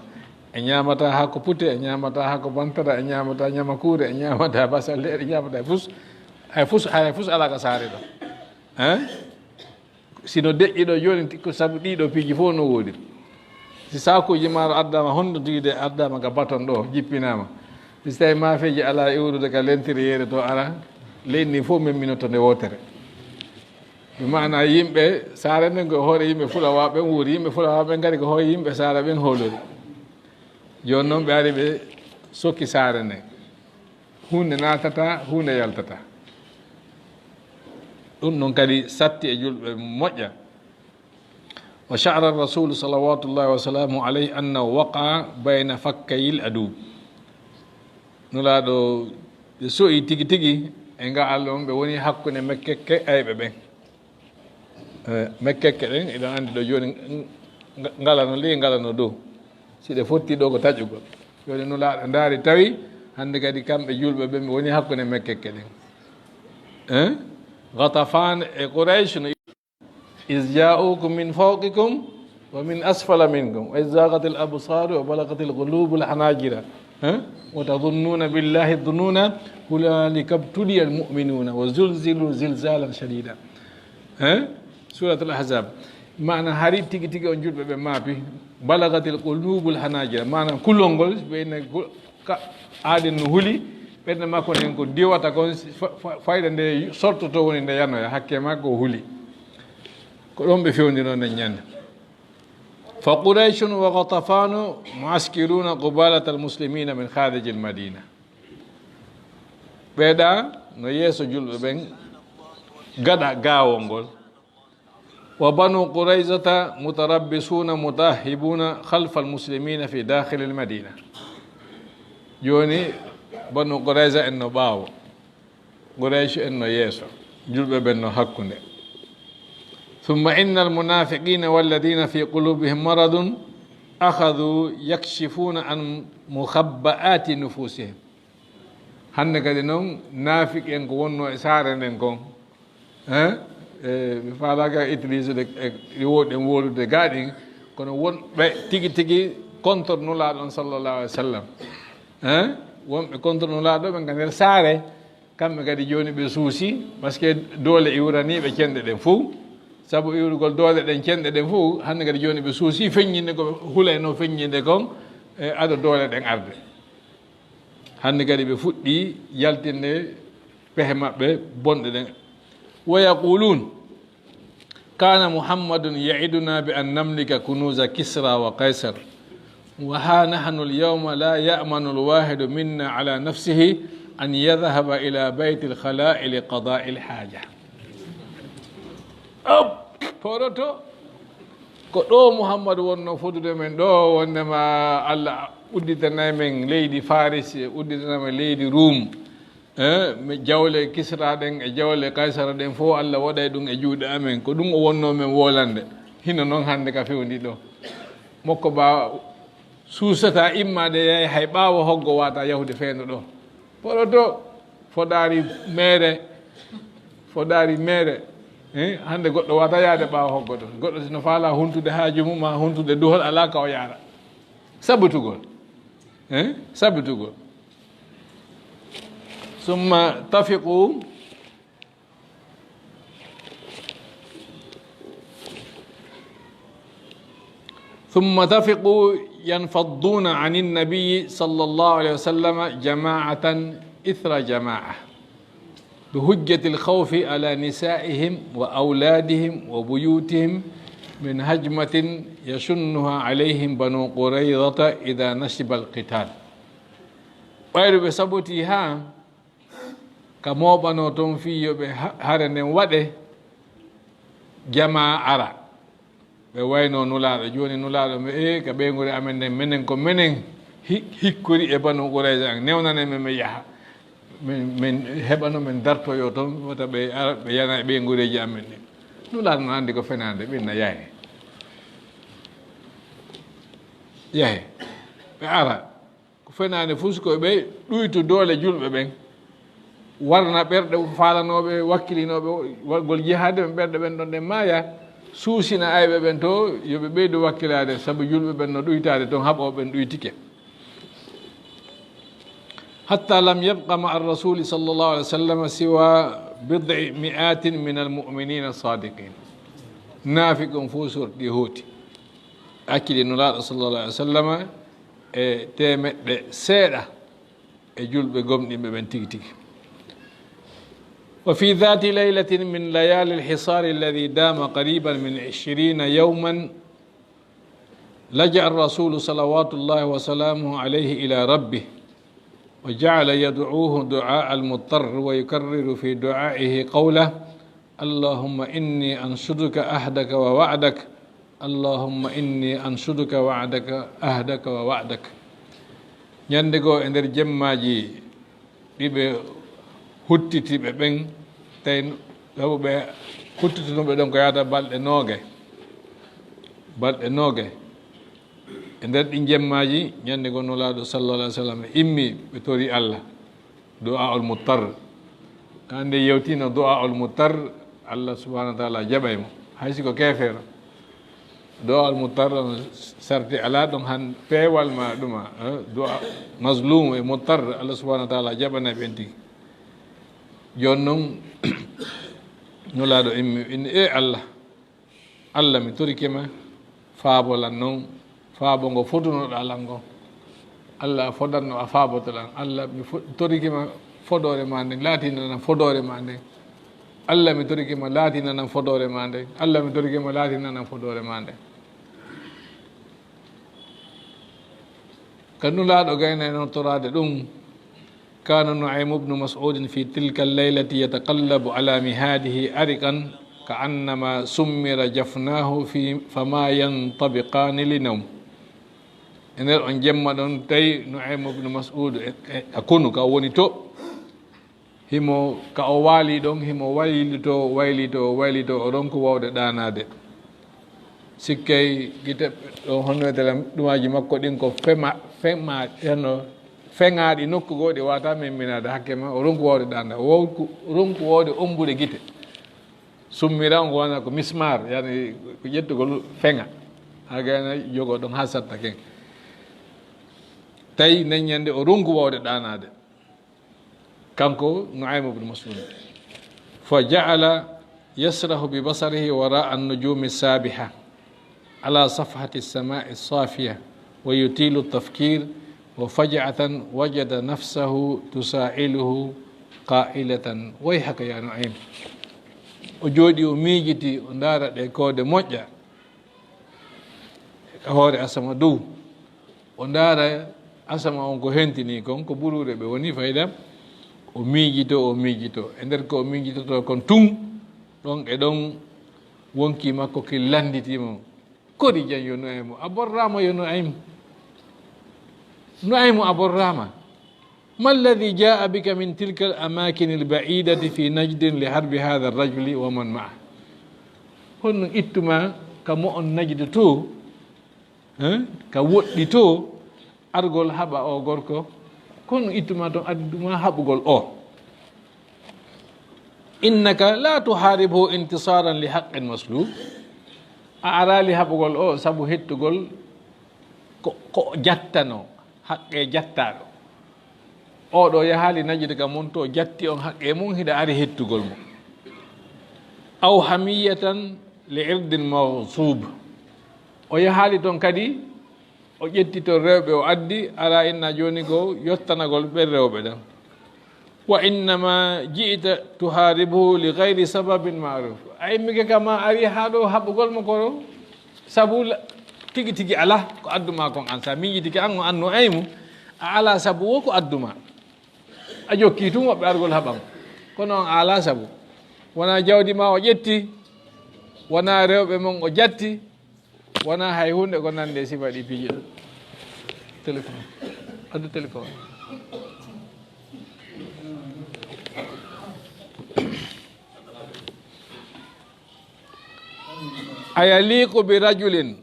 E ñaamata haako pute, e ñaamata haako bantara, e ñaamata ñamakuure, e ñaamata basalle, e ñaamata fus. Hay fus, hay fus alaa ka saare ɗo. Hein? Sino deƴƴi ɗo jooni, ko sabu ɗiɗo piiji fof no woodi. Si saakuuji maaro addaama, honno tigi de addaama ka baton ɗo, jippinaama. Si tawi maafeeji alaa iwrude ka lentiryeere to ara, leydi ndi fof memminoto nde wootere. Ɗum maana yimɓe saare nden ko hoore yimɓe fulawaa ɓen wuuri, yimɓe fulawaa ɓen kadi ko hoore yimɓe saare ɓen hoolori. Jooni noon ɓe ari ɓe sokki saare nden. Huunde naatata, huunde yaltata. Ɗum ɗon kadi satti e julɓe moƴƴa. Wa sha'ara Rasul salawatullahi wa salamu alayhi annahu waqa bayna fakkayil adu. Nulaaɗo ɓe so'i tigi tigi e nga'al on, ɓe woni hakkunde mekkekke ayɓe ɓen. Eh, mekkekke ɗen, eɗen anndi ɗo jooni, ng-, ngala no ley, ngala no dow. Si ɗe fotti ɗo ko taƴugol. Jooni Nulaaɗo ndaari tawi, hannde kadi kamɓe julɓe ɓe woni hakkunde mekkekke ɗen. Eh? Ghatafan e Quraysh no, "Iz ja'ukum min fawqikum wa min asfala minkum, wa iz zaghatil absaru wa balaghatil qulubul hanajira." Eh? "Wa tadhunnuna billahi dhununa, hunalika ibtuliyal mu'minuna wa zulzilu zilzalan shadida." Eh? Suratul Ahzab. Maana hari tigi tigi on julɓe ɓe maapi, "Balagatil qulubul hanajira." Maana kulol ngol, ɓe ne gu-, ka, aaden no huli, ɓernde makko nden ko diwata kon, fa-, fa-, fayda nde sortoto woni nde yanoya, hakke makko o huli. Ko ɗon ɓe fewndino nden ñande. Fa Qurayshun wa Ghatafanu mu'askiruna qubalatal muslimina min kharijil Madina. Ɓeeɗa no yeeso julɓe ɓen, gaɗa gaawol ngol. Wa Banu Qurayzata mutarabbisuna mutahibuna khalfal muslimina fi dakhilil Madina. Jooni Banu Qurayza en no ɓaawo. Quraysh en no yeeso, julɓe ɓen no hakkunde. Thumma innal munafiqina walladina fi qulubihim maradun akhadhu yakshifuna an mukhabba'ati nufusihim. Hannde kadi noon, naafiq en ko wonno e saare nden kon, hein? E, mi faalaaka utilisede e, e ɗi wooɗi en wolude gaaɗin, kono wonɓe tigi tigi contre Nulaaɗo on sallallahu alaihi wa sallam. Hein? Wonɓe contre Nulaaɗo ɓen ka nder saare, kamɓe kadi jooni ɓe suusi, parce que doole iwraniiɓe cenɗe ɗen fof. Sabu iwrugol doole ɗen cenɗe ɗen fof, hannde kadi jooni ɓe suusi feññinde ko ɓe hulayno feññinde kon, e ado doole ɗen arde. Hannde kadi ɓe fuɗɗi yaltinde pehe maɓɓe bonɗe ɗen. Wa yaqulun, "Kana Muhammadun ya'iduna bi an namlika kunuza Kisra wa Kaisar. Wa ha nahnu al-yawma la ya'manu al-wahidu minna ala nafsihi an yadhhaba ila bayti al-khala'i li qada'i al-haja." Op! Poroto. Ko ɗo Muhammadu wonno fodude men ɗo, wondema Allah udditanay men leydi Faris, udditanay men leydi Rum. Eh, mi jawle Kisra ɗen e jawle Kaysara ɗen fof, Allah waɗay ɗum e juuɗe amen. Ko ɗum o wonno men wolande. Hino noon hannde ka fewndi ɗo. Mokko ba suusata immaade yahay hay ɓaawo hoggo wata yahude feeno ɗo. Poroto, fodaari meere, fodaari meere. Eh, hannde goɗɗo wata yaade ɓaawo hoggo ɗon. Goɗɗo si no faala huntude haaju mum, ma huntude duhol, alaa ka o yaara. Sabutugol. Eh, sabutugol. Summa tafiqu, summa tafiqu yanfadduna anin nabiyyi sallallahu alayhi wa sallam jama'atan ithra jama'a. بحجة الخوف على نسائهم وأولادهم وبيوتهم من هجمة يشنها عليهم بنو قريظة إذا نشب القتال. Ɓayru ɓe sabotii haa ka mooɓanoo toon fii yo ɓe ha-, hare nden waɗe, jamaa ara. Ɓe waynoo Nulaaɗo. Jooni Nulaaɗo mbi'e, "Ee, ka ɓeynguure amen nden, menen ko menen hi-, hikkori e Banu Qurayza en. Newnanee men, men yaha. Men, men heɓa no men dartoyoo toon, wota ɓe ara, ɓe yana e ɓeynguureeji amen ɗin." Nulaaɗo no anndi ko fenaande, ɓe na yahe. Yahe. Ɓe ara. Ko fenaande fof, si ko ɓe ɗuytu doole julɓe ɓen, warna ɓerɗe faalanooɓe, wakkilinooɓe waɗgol jihaade ɓen, ɓerɗe ɓen ɗon ɗen maaya, suusina ayɓe ɓen to, yo ɓe ɓeydu wakkilaade, sabu julɓe ɓen no ɗuytaade toon, haɓooɓe ɓen ɗuytike. حتى لم يبق مع الرسول صلى الله عليه وسلم سوى بضع مئات من المؤمنين الصادقين. Naafiq on fof sorti, hooti. Accidi Nulaaɗo sallallahu alaihi wasallam e teemeɗɗe seeɗa e julɓe gomɗinɓe ɓen tigi tigi. وفي ذات ليلة من ليالي الحصار الذي دام قريبا من عشرين يوما، لجأ الرسول صلوات الله وسلامه عليه إلى ربه، وجعل يدعوه دعاء المضطر، ويكرر في دعائه قوله: اللهم إني أنشدك عهدك ووعدك، اللهم إني أنشدك وعدك، عهدك ووعدك. Ñande goo e nder jemmaaji ɗi ɓe huttiti ɓe ɓen, tawi sabu ɓe huttituno ɓe ɗon ko yaata balɗe noogaye, balɗe noogaye. E nder ɗin jemmaaji, ñande goo Nulaaɗo sallallahu alaihi wasallam immi, ɓe tori Allah. Du'aul muttar. Hannde yewtino du'aul muttar, Allah subhanahu wa ta'ala jaɓay mo. Hay si ko keefeero. Du'aul muttar on sarti alaa ɗon han peewal ma ɗuma, eh, du'a mazlum e muttar, Allah subhanahu wa ta'ala jaɓanay ɓen tigi. Jooni non, Nulaaɗo immi, inni, "Ee Allah, Allah, mi torike ma, faabo lan non, faabo ngo fodunoɗaa lan ngon. Allah, a fodanno, a faaboto lan. Allah, mi fo-, torike ma fodoore ma nden, laatinanam fodoore ma nden. Allah, mi torike ma, laatinanam fodoore ma nden. Allah, mi torike ma, laatinanam fodoore ma nden." Ka Nulaaɗo gaynayno toraade ɗum, كان نعيم بن مسعود في تلك الليلة يتقلب على مهاده عرقا كأنما سمر جفناه في، فما ينطبقان لنوم. E nder on jemma ɗon, tawi Nu'aymu ibn Mas'ud e, e, e konu ka woni to. Himo, ka o waali ɗon, himo waylitoo, waylitoo, waylitoo, o ronku wawde ɗaanaade. Sikkay gite ɗo honno wiyetee ɗumaaji makko ɗin ko fema, fema, heno, feŋaaɗi nokku goo ɗi wata memminaade hakke ma, o ronku wawde ɗaanaade, o ronku, ronku wawde ombude gite. Summira on ko wona ko mismar, yani ko ƴettugol feŋa. Haa gayna jogoo ɗon haa satta ken. Tawi nden ñande o ronku wawde ɗaanaade. Kanko Nu'aymu bnu Mas'ud. فجعل يسرح ببصره وراء النجوم السابحة على صفحة السماء الصافية ويطيل التفكير وفجأة وجد نفسه تسائله قائلة: ويحك يا نعيم. O jooɗi, o miijiti, o ndaara ɗe koode moƴƴa e hoore asama dow. O ndaara asama on ko hentini kon, ko buruure ɓe woni fayda. O miijito, o miijito. E nder ko o miijitotoo kon tun, ɗon e ɗon wonkii makko kin lannditi mo. Kori jan yo Nu'aymu, a borraama yo Nu'aymu. Nu'aymu a borraama. ما الذي جاء بك من تلك الأماكن البعيدة في نجد لحرب هذا الرجل ومن معه؟ Honno ittuma ka mo on Najdu to, eh, ka woɗɗi to, argol haɓa o gorko? Ko honno ittuma ton adduma haɓugol o? إنك لا تحاربه انتصارا لحق مسلوب. A araali haɓugol o sabu hettugol ko, ko jattano, haqqe jattaaɗo. Oɗo yahaali Najd ka mon to jatti on haqqe mum, hiɗa ari hettugol mo. أو حمية لعرض مغصوب. O yahaali ton kadi, o ƴetti ton rewɓe, o addi, ara inna jooni ko yottanagol ɓen rewɓe ɗan. وإنما جئت تحاربه لغير سبب معروف. A immike kama ari haa ɗo haɓugol mo ko sabu la-, tigi tigi ala ko adduma kon an. Sa miijitike an o anno aymu, a ala sabu wo ko adduma. A jokki tun woɓɓe argol haɓan. Kono on a ala sabu. Wona jawdi ma o ƴetti, wona rewɓe mon o jatti, wona hay hunde ko nande e sifa ɗi piiji ɗo. Téléphone. Addu téléphone. أيليق برجل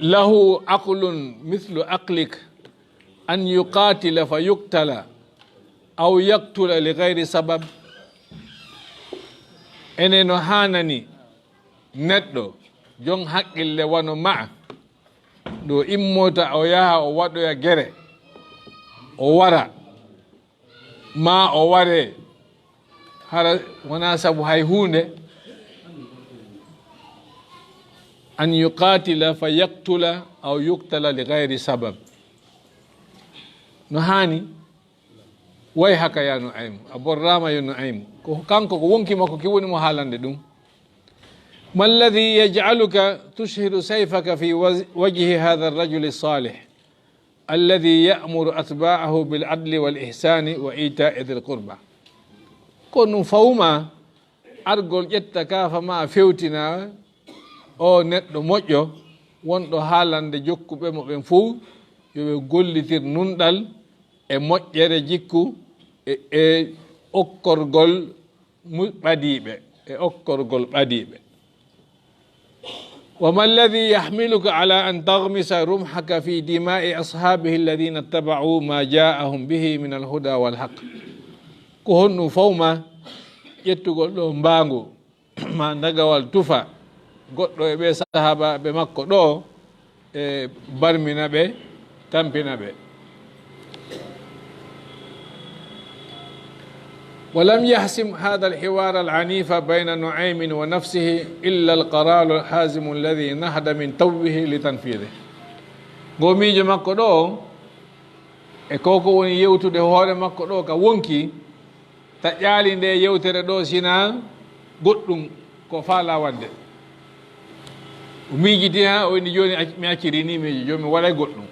له عقل مثل عقلك أن يقاتل فيقتل أو يقتل لغير سبب؟ Ene no haanani neɗɗo jon haqqille wano ma'a, ɗo immota o yaha o waɗoya gere, o wara, ma o ware, hara wona sabu hay hunde, أن يقاتل فيقتل أو يقتل لغير سبب. No haani, ويحك يا نعيم, a borrama yo Nu'aymu. Ko kanko ko wonki makko ki woni mo haalande ɗum. ما الذي يجعلك تشهر سيفك في وز-، وجه هذا الرجل الصالح الذي يأمر أتباعه بالعدل والإحسان وإيتاء ذي القربى؟ Ko ɗum fawma argol ƴetta kaafa ma fewtina o neɗɗo moƴƴo wonɗo haalande jokkuɓe mo ɓen fow yo ɓe gollitir nunɗal e moƴƴere jikku e, e okkorgol mu-, ɓadiiɓe, e okkorgol ɓadiiɓe. وما الذي يحملك على أن تغمس رمحك في دماء أصحابه الذين اتبعوا ما جاءهم به من الهدى والحق؟ Ko honɗum fawma ƴettugol ɗo mbaangu ma ndagawal tufa goɗɗo e ɓe sahaabaaɓe makko ɗo, e barmina ɓe, tampina ɓe. ولم يحسم هذا الحوار العنيف بين نعيم ونفسه إلا القرار الحازم الذي نهض من توه لتنفيذه. Ngo miijo makko ɗo, e ko ko woni yewtude hoore makko ɗo ka wonki, taƴaali nde yewtere ɗo sina goɗɗum ko faala wadde. O miijiti ha o inni, "Jooni ac-, mi acciri ni miijo, jooni mi waɗay goɗɗum.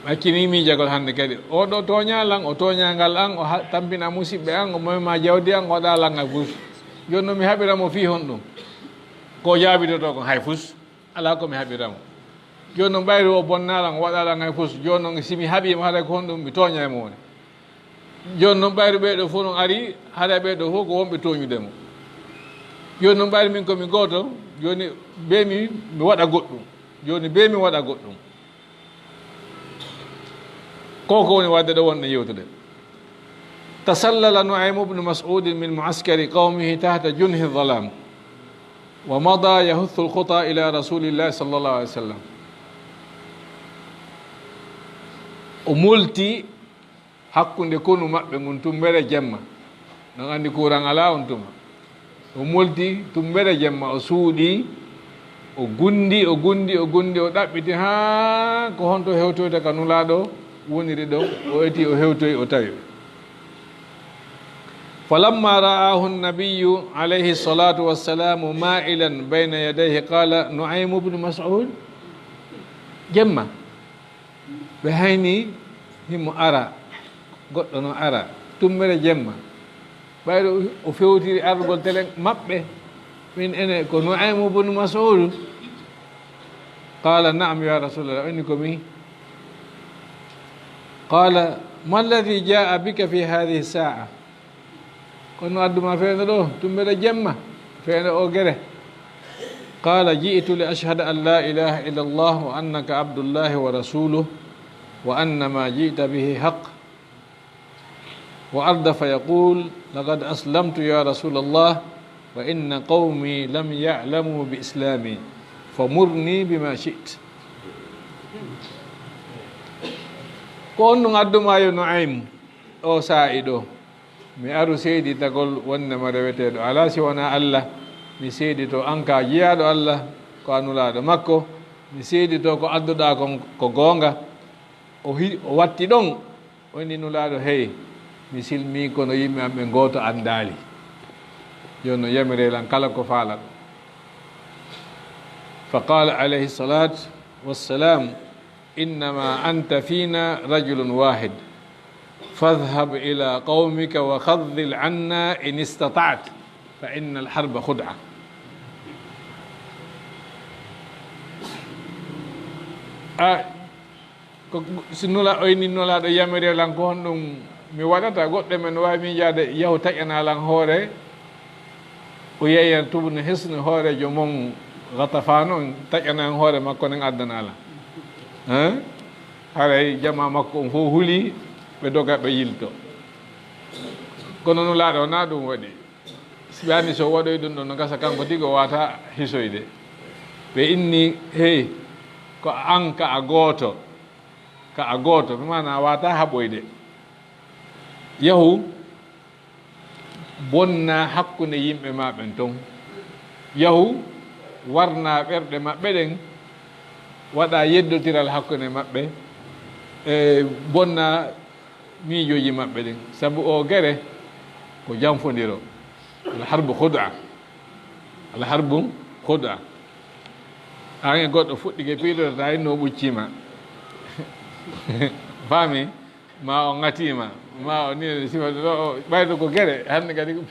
Mi accini miijagol hannde kadi. O ɗo tooña lan, o tooña ngal an, o ha-, tampina musiɓɓe an, o moyma jawdi an, o waɗa lan hay fus. Jooni noon mi haɓira mo fii honɗum?" Ko jaabitoto kon hay fus. Alaa ko mi haɓira mo. Jooni noon ɓayru o bonna lan, o waɗa lan hay fus. Jooni noon si mi haɓii mo, haray ko honɗum mi tooñay mo woni? Jooni noon ɓayru ɓee ɗoo fof no ari, haray ɓee ɗoo fof ko wonɓe tooñude mo. Jooni noon ɓayru min ko mi gooto, jooni bee mi, mi waɗa goɗɗum. Jooni bee mi waɗa goɗɗum. Ko ko woni wadde ɗo wonɗen yewtude. تسلل نعيم بن مسعود من معسكر قومه تحت جنح الظلام، ومضى يحث الخطى إلى رسول الله صلى الله عليه وسلم. O molti hakkunde konu maɓɓe ngun tumbere jemma. Non anndi kuuran alaa on tuma. O molti tumbere jemma, o suuɗi, o gunndi, o gunndi, o gunndi, o ɗaɓɓiti haa ko honto hewtoyta ka Nulaaɗo woniri ɗo, o eti, o hewtoyi, o tawi. فلما رآه النبي عليه الصلاة والسلام مائلا بين يديه قال: "نعيم بن مسعود؟" Jemma. Ɓe hayni himo ara, goɗɗo no ara, tumbere jemma. Ɓayde o fewtiri argol telen maɓɓe, min ene ko Nu'aymu bun Mas'ud. قال: "نعم يا رسول الله." O inni: "Ko mi." قال: "ما الذي جاء بك في هذه الساعة؟" Kono addu ma feere ɗo, tumbere jemma, feere o gere. قال: "جئت لأشهد أن لا إله إلا الله وأنك عبد الله ورسوله وأن ما جئت به حق." وأرد فيقول: لقد أسلمت يا رسول الله، وإن قومي لم يعلموا بإسلامي، فمرني بما شئت. Ko on ɗum addumaa yo Nu'aym o saa'i ɗo. Mi aru seeditagol wonde mo reweteeɗo alaa si wonaa Allah. Mi seedito an ka jiyaaɗo Allah, ko a nulaaɗo makko. Mi seedito ko adduɗaa kon ko goonga. O hi-, o watti ɗon. O inni Nulaaɗo, hey, mi silmii kono yimɓe am ɓe gooto anndaali. Jooni non yamire lan kala ko faalaɗo. فقال عليه الصلاة والسلام: إنما أنت فينا رجل واحد، فاذهب إلى قومك وخذل عنا إن استطعت، فإن الحرب خدعة. A, ko, si nula, o inni Nulaaɗo yamire lan ko honɗum mi waɗata, goɗɗo men no waawi min yaade, yahu taƴana lan hoore, o yeeyan tubno hisno hooreejo mon Ghatafaan on, taƴana en hoore makko nden addana lan. Hein? Haray jamaa makko on fof huli, ɓe doga ɓe yilto. Kono Nulaaɗo wonaa ɗum waɗi. Si ɓe anndi so waɗoy ɗum ɗon no gasa kanko tigi o waata hisoyde. Ɓe inni, hey, ko an ka a gooto, ka a gooto, ɓe maana a waata haɓoyde. Yahu, bonna hakkunde yimɓe ma ɓen ton. Yahu, warna ɓerɗe maɓɓe ɗen, waɗa yeddotiral hakkunde maɓɓe, e bonna miijooji maɓɓe ɗin. Sabu o gere ko janfondiro. Al harbu khud'a. Al harbu khud'a. An e goɗɗo fuɗɗike piiloto, ta inno ɓuccima. Faami? Ma o ŋatima, ma o ni sifa ɗo, o ɓaydo ko gere, hannde kadi ko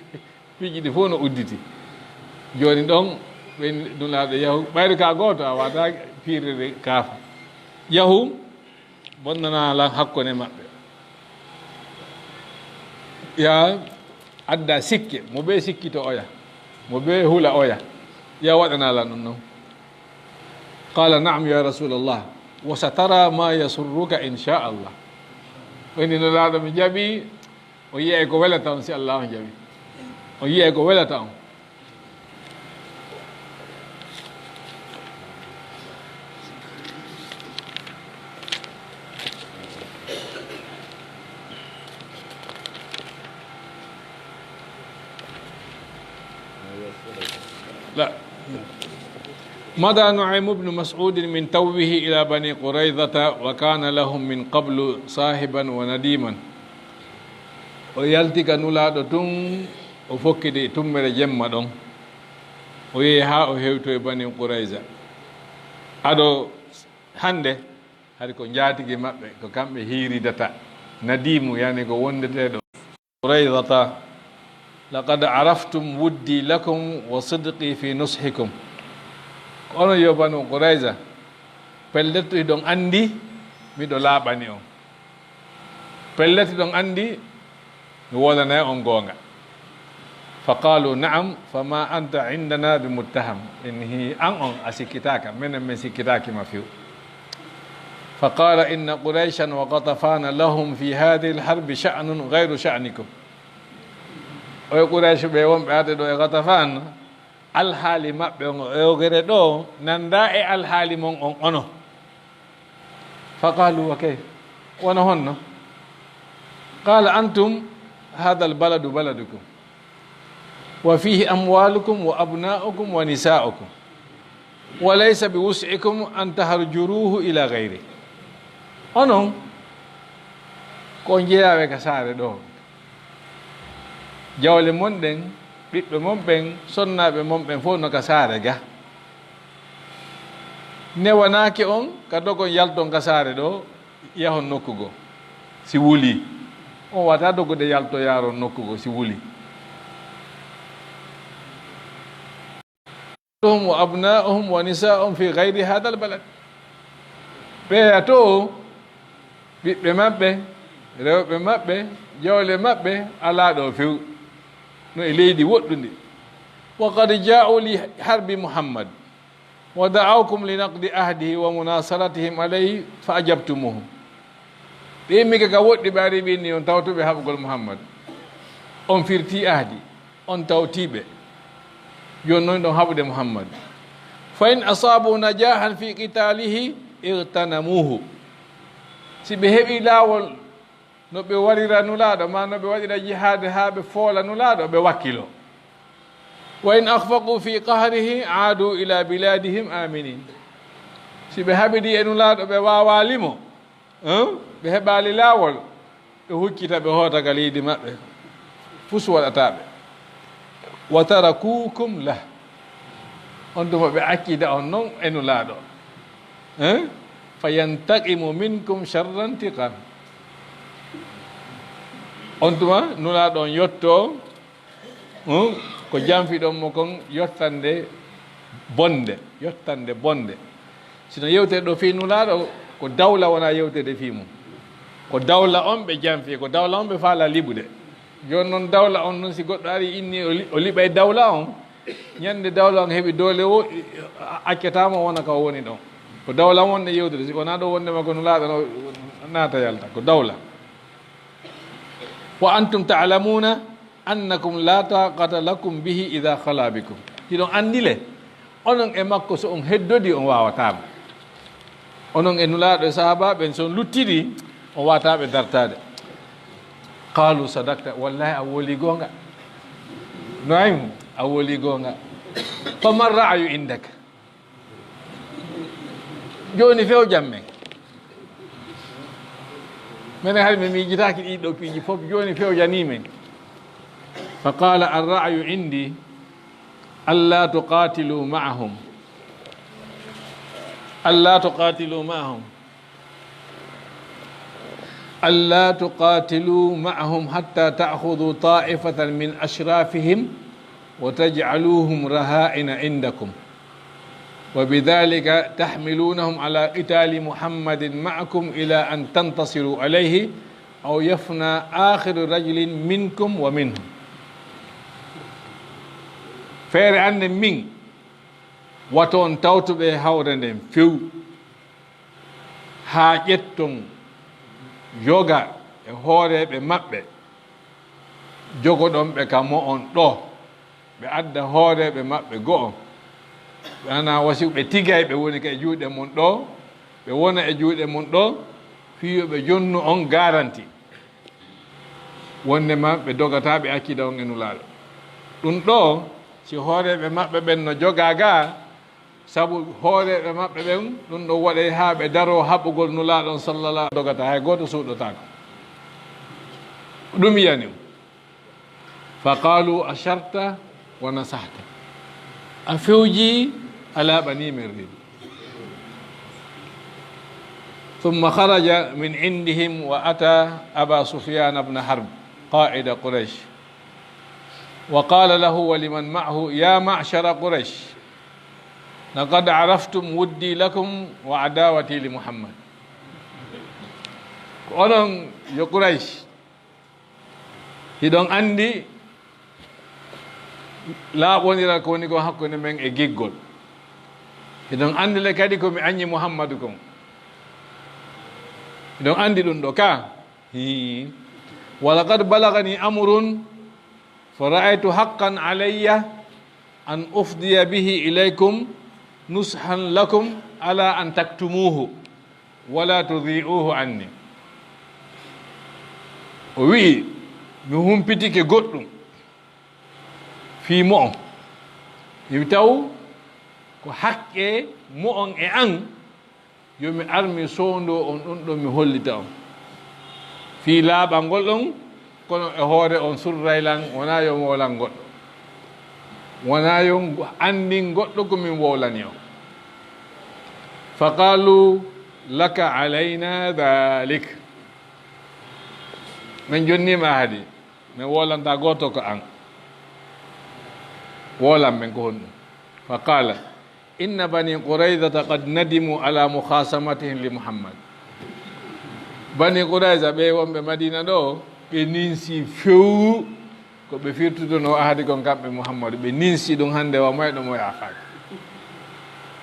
piiji ɗi fof no udditi. Jooni ɗon, ɓe Nulaaɗo yahu, ɓayri ka gooto, a wata piirde kaafa. Yahu, bonnana lan hakkunde maɓɓe. Ya adda sikke, mo ɓe sikkito oya, mo ɓe hula oya. Ya waɗana lan ɗum non. قال: نعم يا رسول الله، وسترى ما يسرك إن شاء الله. O inni Nulaaɗo mi jaɓi, o yi'ay ko welata on si Allah on jaɓi. O yi'ay ko welata on. لا. مضى نعيم بن مسعود من توه إلى بني قريظة، وكان لهم من قبل صاحبا ونديما. O yalti ka Nulaaɗo tun, o fokkiti tummere jemma ɗon. O yehi haa o hewtoyi Bani Qurayza. Ado hannde, hari ko njaatigi maɓɓe, ko kamɓe hiiridata. Nadiimu, yani ko wondeteeɗo. قريظة، لقد عرفتم ودي لكم وصدقي في نصحكم. Ko onon yo Banu Qurayza, pellet hiɗon anndi miɗo laaɓani on. Pellet hiɗon anndi mi wolanay on goonga. فقالوا: نعم، فما أنت عندنا بمتهم. Ɓe inni, an on a sikkitaaka, menen men sikkitaaki ma few. فقال: إن قريشا وغطفان لهم في هذه الحرب شأن غير شأنكم. Oye Quraysh ɓe wonɓe arde ɗo e Ghatafan, alhaali maɓɓe on e ogere ɗo nanda e alhaali mon on ono. فقالوا: وكيف؟ Wano honno? قال: أنتم، هذا البلد بلدكم، وفيه أموالكم وأبناؤكم ونساؤكم، وليس بوسعكم أن تهجروه إلى غيره. Onon ko on jeyaaɓe ka saare ɗo. Jawle mon ɗen, ɓiɓɓe mon ɓen, sonnaaɓe mon ɓen fof no ka saare ga. Newanaaki on ka dogon yalton ka saare ɗo, yahon nokku goo. Si wuli, on wata dogude yalto yaron nokku goo si wuli. هم وأبناؤهم ونساؤهم في غير هذا البلد. Ɓeya to, ɓiɓɓe maɓɓe, rewɓe maɓɓe, jawle maɓɓe alaa ɗo few, no e leydi woɗɗundi. وقد جاءوا لحرب محمد ودعوكم لنقض عهده ومناصرتهم عليه فأجبتموهم. Ɓe immike ka woɗɗi, ɓe ari ɓe inni on tawtuɓe haɓugol Muhammad. On firti ahdi, on tawtiɓe. Jooni non ɗon haɓude Muhammad. Fa in asabu najahan fi qitalihi igtanamuhu. Si ɓe heɓi laawol no ɓe warira Nulaaɗo, ma no ɓe waɗira jihaade haa ɓe foola Nulaaɗo, ɓe wakkilo. Wa in akhfaqu fi qahrihi aadu ila biladihim aminin. Si ɓe haɓidi e Nulaaɗo, ɓe waawaali mo, hein? Ɓe heɓaali laawol, ɓe huccita, ɓe hoota ka leydi maɓɓe. Fus waɗataa ɓe. Wa tarakukum lah. On tuma ɓe accida on non e Nulaaɗo. Hein? Fa yantaqimu minkum sharra intiqam. On tuma Nulaaɗo on yotto, hmm, ko janfiɗon mo kon yottande bonde, yottande bonde. Sino yewtere ɗo fii Nulaaɗo, ko dawla wona yewtere fii mum. Ko dawla on ɓe janfi, ko dawla on ɓe faala liɓude. Jooni non dawla on non, si goɗɗo ari inni o li-, o liɓay dawla on, ñande dawla on heɓi doole o, a-, accata mo wona ka o woni ɗon. Ko dawla on wonde yewtude, si wona ɗo wonde ma ko Nulaaɗo no naata yalta, ko dawla. Wa antum ta'lamuna annakum la taqata lakum bihi idha khala bikum. Hiɗon anndi le, onon e makko so on heddodi on waawataama. Onon e Nulaaɗo e sahaabaaɓe ɓen so on luttidi, on waawataaɓe dartaade. Qalu sadakta, wallahi a woli goonga. Nuaym, a woli goonga. Fama ra'ayu indaka? Jooni fewjan men. Menen hari mi miijitaaki ɗii ɗoo piiji fof, jooni fewjanii men. Fa qala arra'yu indi alla tuqatilu ma'ahum. Alla tuqatilu ma'ahum. Alla tuqatilu ma'ahum hatta ta'khudhu ta'ifatan min ashrafihim wa taj'aluhum raha'ina indakum. Wa bidhalika tahmilunahum ala qitali Muhammadin ma'akum ila an tantasiru alayhi aw yafna akhiru rajulin minkum wa minhum. Feere annden min, waton tawtuɓe hawre nden few, haa ƴetton yoga e hooreeɓe maɓɓe, jogoɗon ɓe ka mo'on ɗoo, ɓe adda hooreeɓe maɓɓe go'o, ɓe ana wasi ɓe tigay ɓe woni ka e juuɗe mon ɗoo, ɓe wona e juuɗe mon ɗoo, fii yo ɓe jonnu on garanti. Wonnde ma ɓe dogataa, ɓe accida on e Nulaaɗo. Ɗum ɗoo, si hooreeɓe maɓɓe ɓen no jogaa gaa, sabu hooreeɓe maɓɓe ɓen, ɗum ɗon waɗay haa ɓe daroo haɓugol Nulaaɗo on sallallahu, dogataa, hay gooto suuɗotaako. Ɗum yani. Fa qaalu asharta wa nasahta. A fewji, a laaɓanii men reedu. ثم خرج من عندهم وأتى أبا سفيان بن حرب قائد قريش وقال له ولمن معه يا معشر قريش لقد عرفتم ودي لكم وعداوتي لمحمد. Ko onon yo Quraysh, hiɗon anndi laaɓoniral ko woni kon hakkunde men e giggol. Hiɗon anndi le kadi ko mi añi Muhammadu kon. Hiɗon anndi ɗum ɗo ka. Hii. Wa laqad balagani amrun fa ra'aytu haqqan alayya an ufdiya bihi ilaykum nushan lakum ala an taktumuhu wala tudhi'uhu anni. O wi'i, mi humpitike goɗɗum fii mo'on. Mi taw ko haqqe mo'on e an, yo mi ar mi soondo on ɗum ɗon mi hollita on. Fii laaɓangol ɗon, kono e hoore on surray lan, wonaa yo mi wowlan goɗɗo. Wonaa yo anndin goɗɗo ko min wowlani on. Fa qaalu laka alayna dhalik. Min jonniima ahadi, min wowlantaa gooto ko an. Wowlan men ko honɗum? Fa qaala, inna bani Qurayzata qad nadimu ala mukhasamatihim li Muhammad. Bani Qurayza ɓe wonɓe Madina ɗo, ɓe ninsi few ko ɓe firtuduno ahadi kon kamɓe Muhammadu. Ɓe ninsi ɗum hannde wa moy ɗo mo yaafaaka.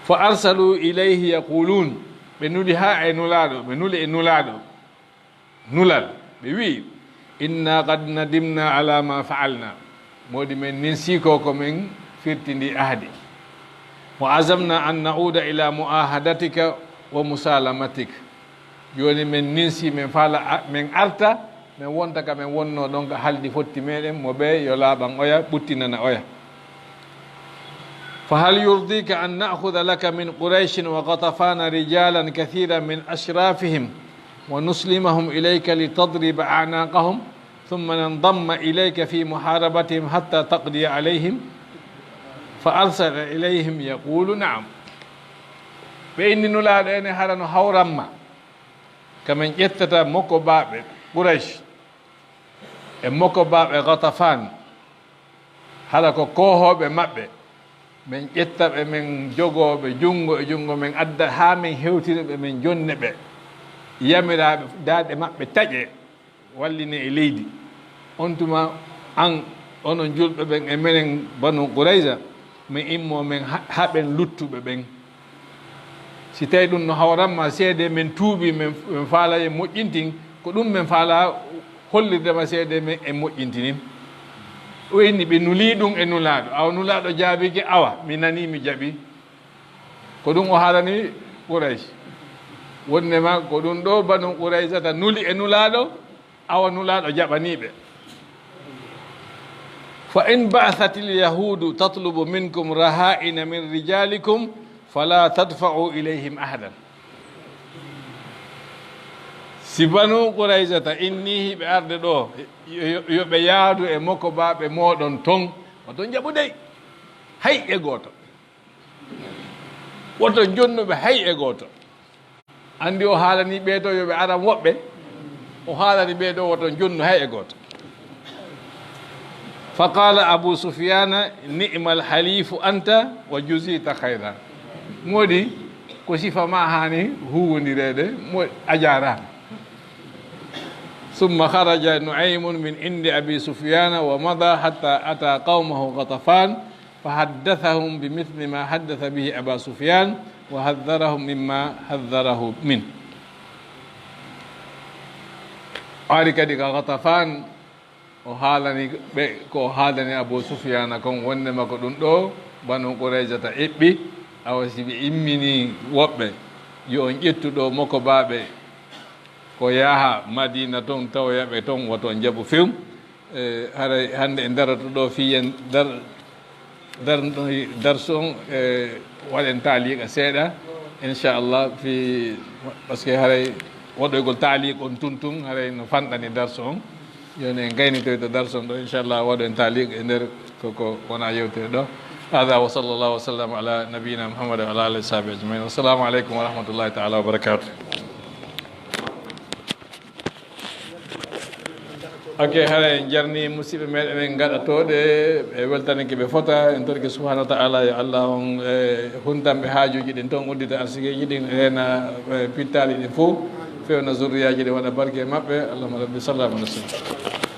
Fa arsalu ilayhi yaqulun, ɓe nuli haa e Nulaaɗo, ɓe nuli e Nulaaɗo. Nulal, ɓe wi'i, "Inna qad nadimna ala ma fa'alna." Moodi men ninsi ko ko men firti ndi ahdi. "Wa azamna an na'uda ila mu'ahadatika wa musalamatik." Jooni men ninsi, men faala a-, men arta, men wonta ka men wonno ɗon ka haldi fotti meɗen, mo ɓe yo laaɓan oya, ɓuttinana oya. "Fa hal yurdika an na'khudha laka min Qurayshin wa Ghatafana rijalan kathiran min ashrafihim wa nuslimahum ilayka li tadriba a'naqahum thumma nandamma ilayka fi muharabatihim hatta taqdiya alayhim?" Fa arsala ilayhim yaqulu, "Na'am." Ɓe inni Nulaaɗo, ene hara no hawramma ka men ƴettata mokobaaɓe Quraysh e mokobaaɓe Ghatafan, hara ko koohooɓe maɓɓe, men ƴetta ɓe, men jogoo ɓe junngo e junngo, men adda haa men hewtira ɓe, men jonne ɓe, yamiraaɓe daaɗe maɓɓe taƴe, walline e leydi. On tuma, an, onon julɓe ɓen e menen Banu Qurayza, mi immo men ha-, haɓen luttuɓe ɓen. Si tawi ɗum no hawranma seede, men tuubi, men, men faala e moƴƴintin, ko ɗum men faala hollirde ma seede men e moƴƴintinin. O inni ɓe nulii ɗum e Nulaaɗo. Awa Nulaaɗo jaabike, "Awa, mi nanii, mi jaɓi." Ko ɗum o haalani Quraysh. Wonnde ma ko ɗum ɗo Banu Qurayzata nuli e Nulaaɗo, awa Nulaaɗo jaɓanii ɓe. "Fa in ba'athatil yahuudu tatlubu minkum raha'ina min rijaalikum fala tadfa'u ilayhim ahadan." Si Banu Qurayzata innii hiɓe arde ɗo, yo, yo, yo ɓe yaadu e mokobaaɓe mooɗon ton, oton jaɓu dey, hay e gooto. Woto jonnu ɓe hay e gooto. Anndi o haalanii ɓee to yo ɓe aran woɓɓe, o haalani ɓee ɗo woto jonnu hay e gooto. Fa qaala Abu Sufyaana, "Ni'mal haliifu anta wa juziita khayra." Moodi, ko sifa ma haani huuwondireede, mo a jaaraama. Summa kharaja Nu'aymun min indi Abi Sufyaana wa mada hatta ata qawmahu Ghatafaan, fa haddathahum bi mithli ma haddatha bihi Aba Sufyan wa hadharahum mimma hadharahu min. Ari kadi ka Ghatafan, o haalani ɓe ko o haalani Abu Sufyana kon, wondema ko ɗum ɗo Banu Qurayzata eɓɓi, awa si ɓe immini woɓɓe, yo on ƴettu ɗo mokobaaɓe ko yaha Madina ton, tawoya ɓe ton, woto on jaɓu few. E, haray hannde en daroto ɗo fii en dar-, dar-, darsu on, e, waɗen taaliiqa seeɗa, inchallah, fii, parce que haray waɗoygol taaliiq on tun tun, haray no fanɗani darsu on. Jooni en gaynitoyto darsu on ɗo, inchallah, waɗoyen taaliiq e nder ko, ko wona yewtere ɗo. Hada wa sallallahu wa sallam ala nabiyyina Muhammad wa ala alihi wa sahbihi ajmain. Wassalamu aleykum wa rahmatullahi taala wa barakatuh. Ok, haray en jarni musidɓe meɗen en gaɗatooɗe, ɓe weltanike ɓe fota, en torike subhanahu wa ta'ala yo Allah on, e, huntanɓe haajuuji ɗin ton, uddita arsigeeji ɗin, reena, e, pittaali ɗin fof, fewna zurriyaaji ɗin, waɗa barke e maɓɓe. Allahumma rabbi salli ala sallam.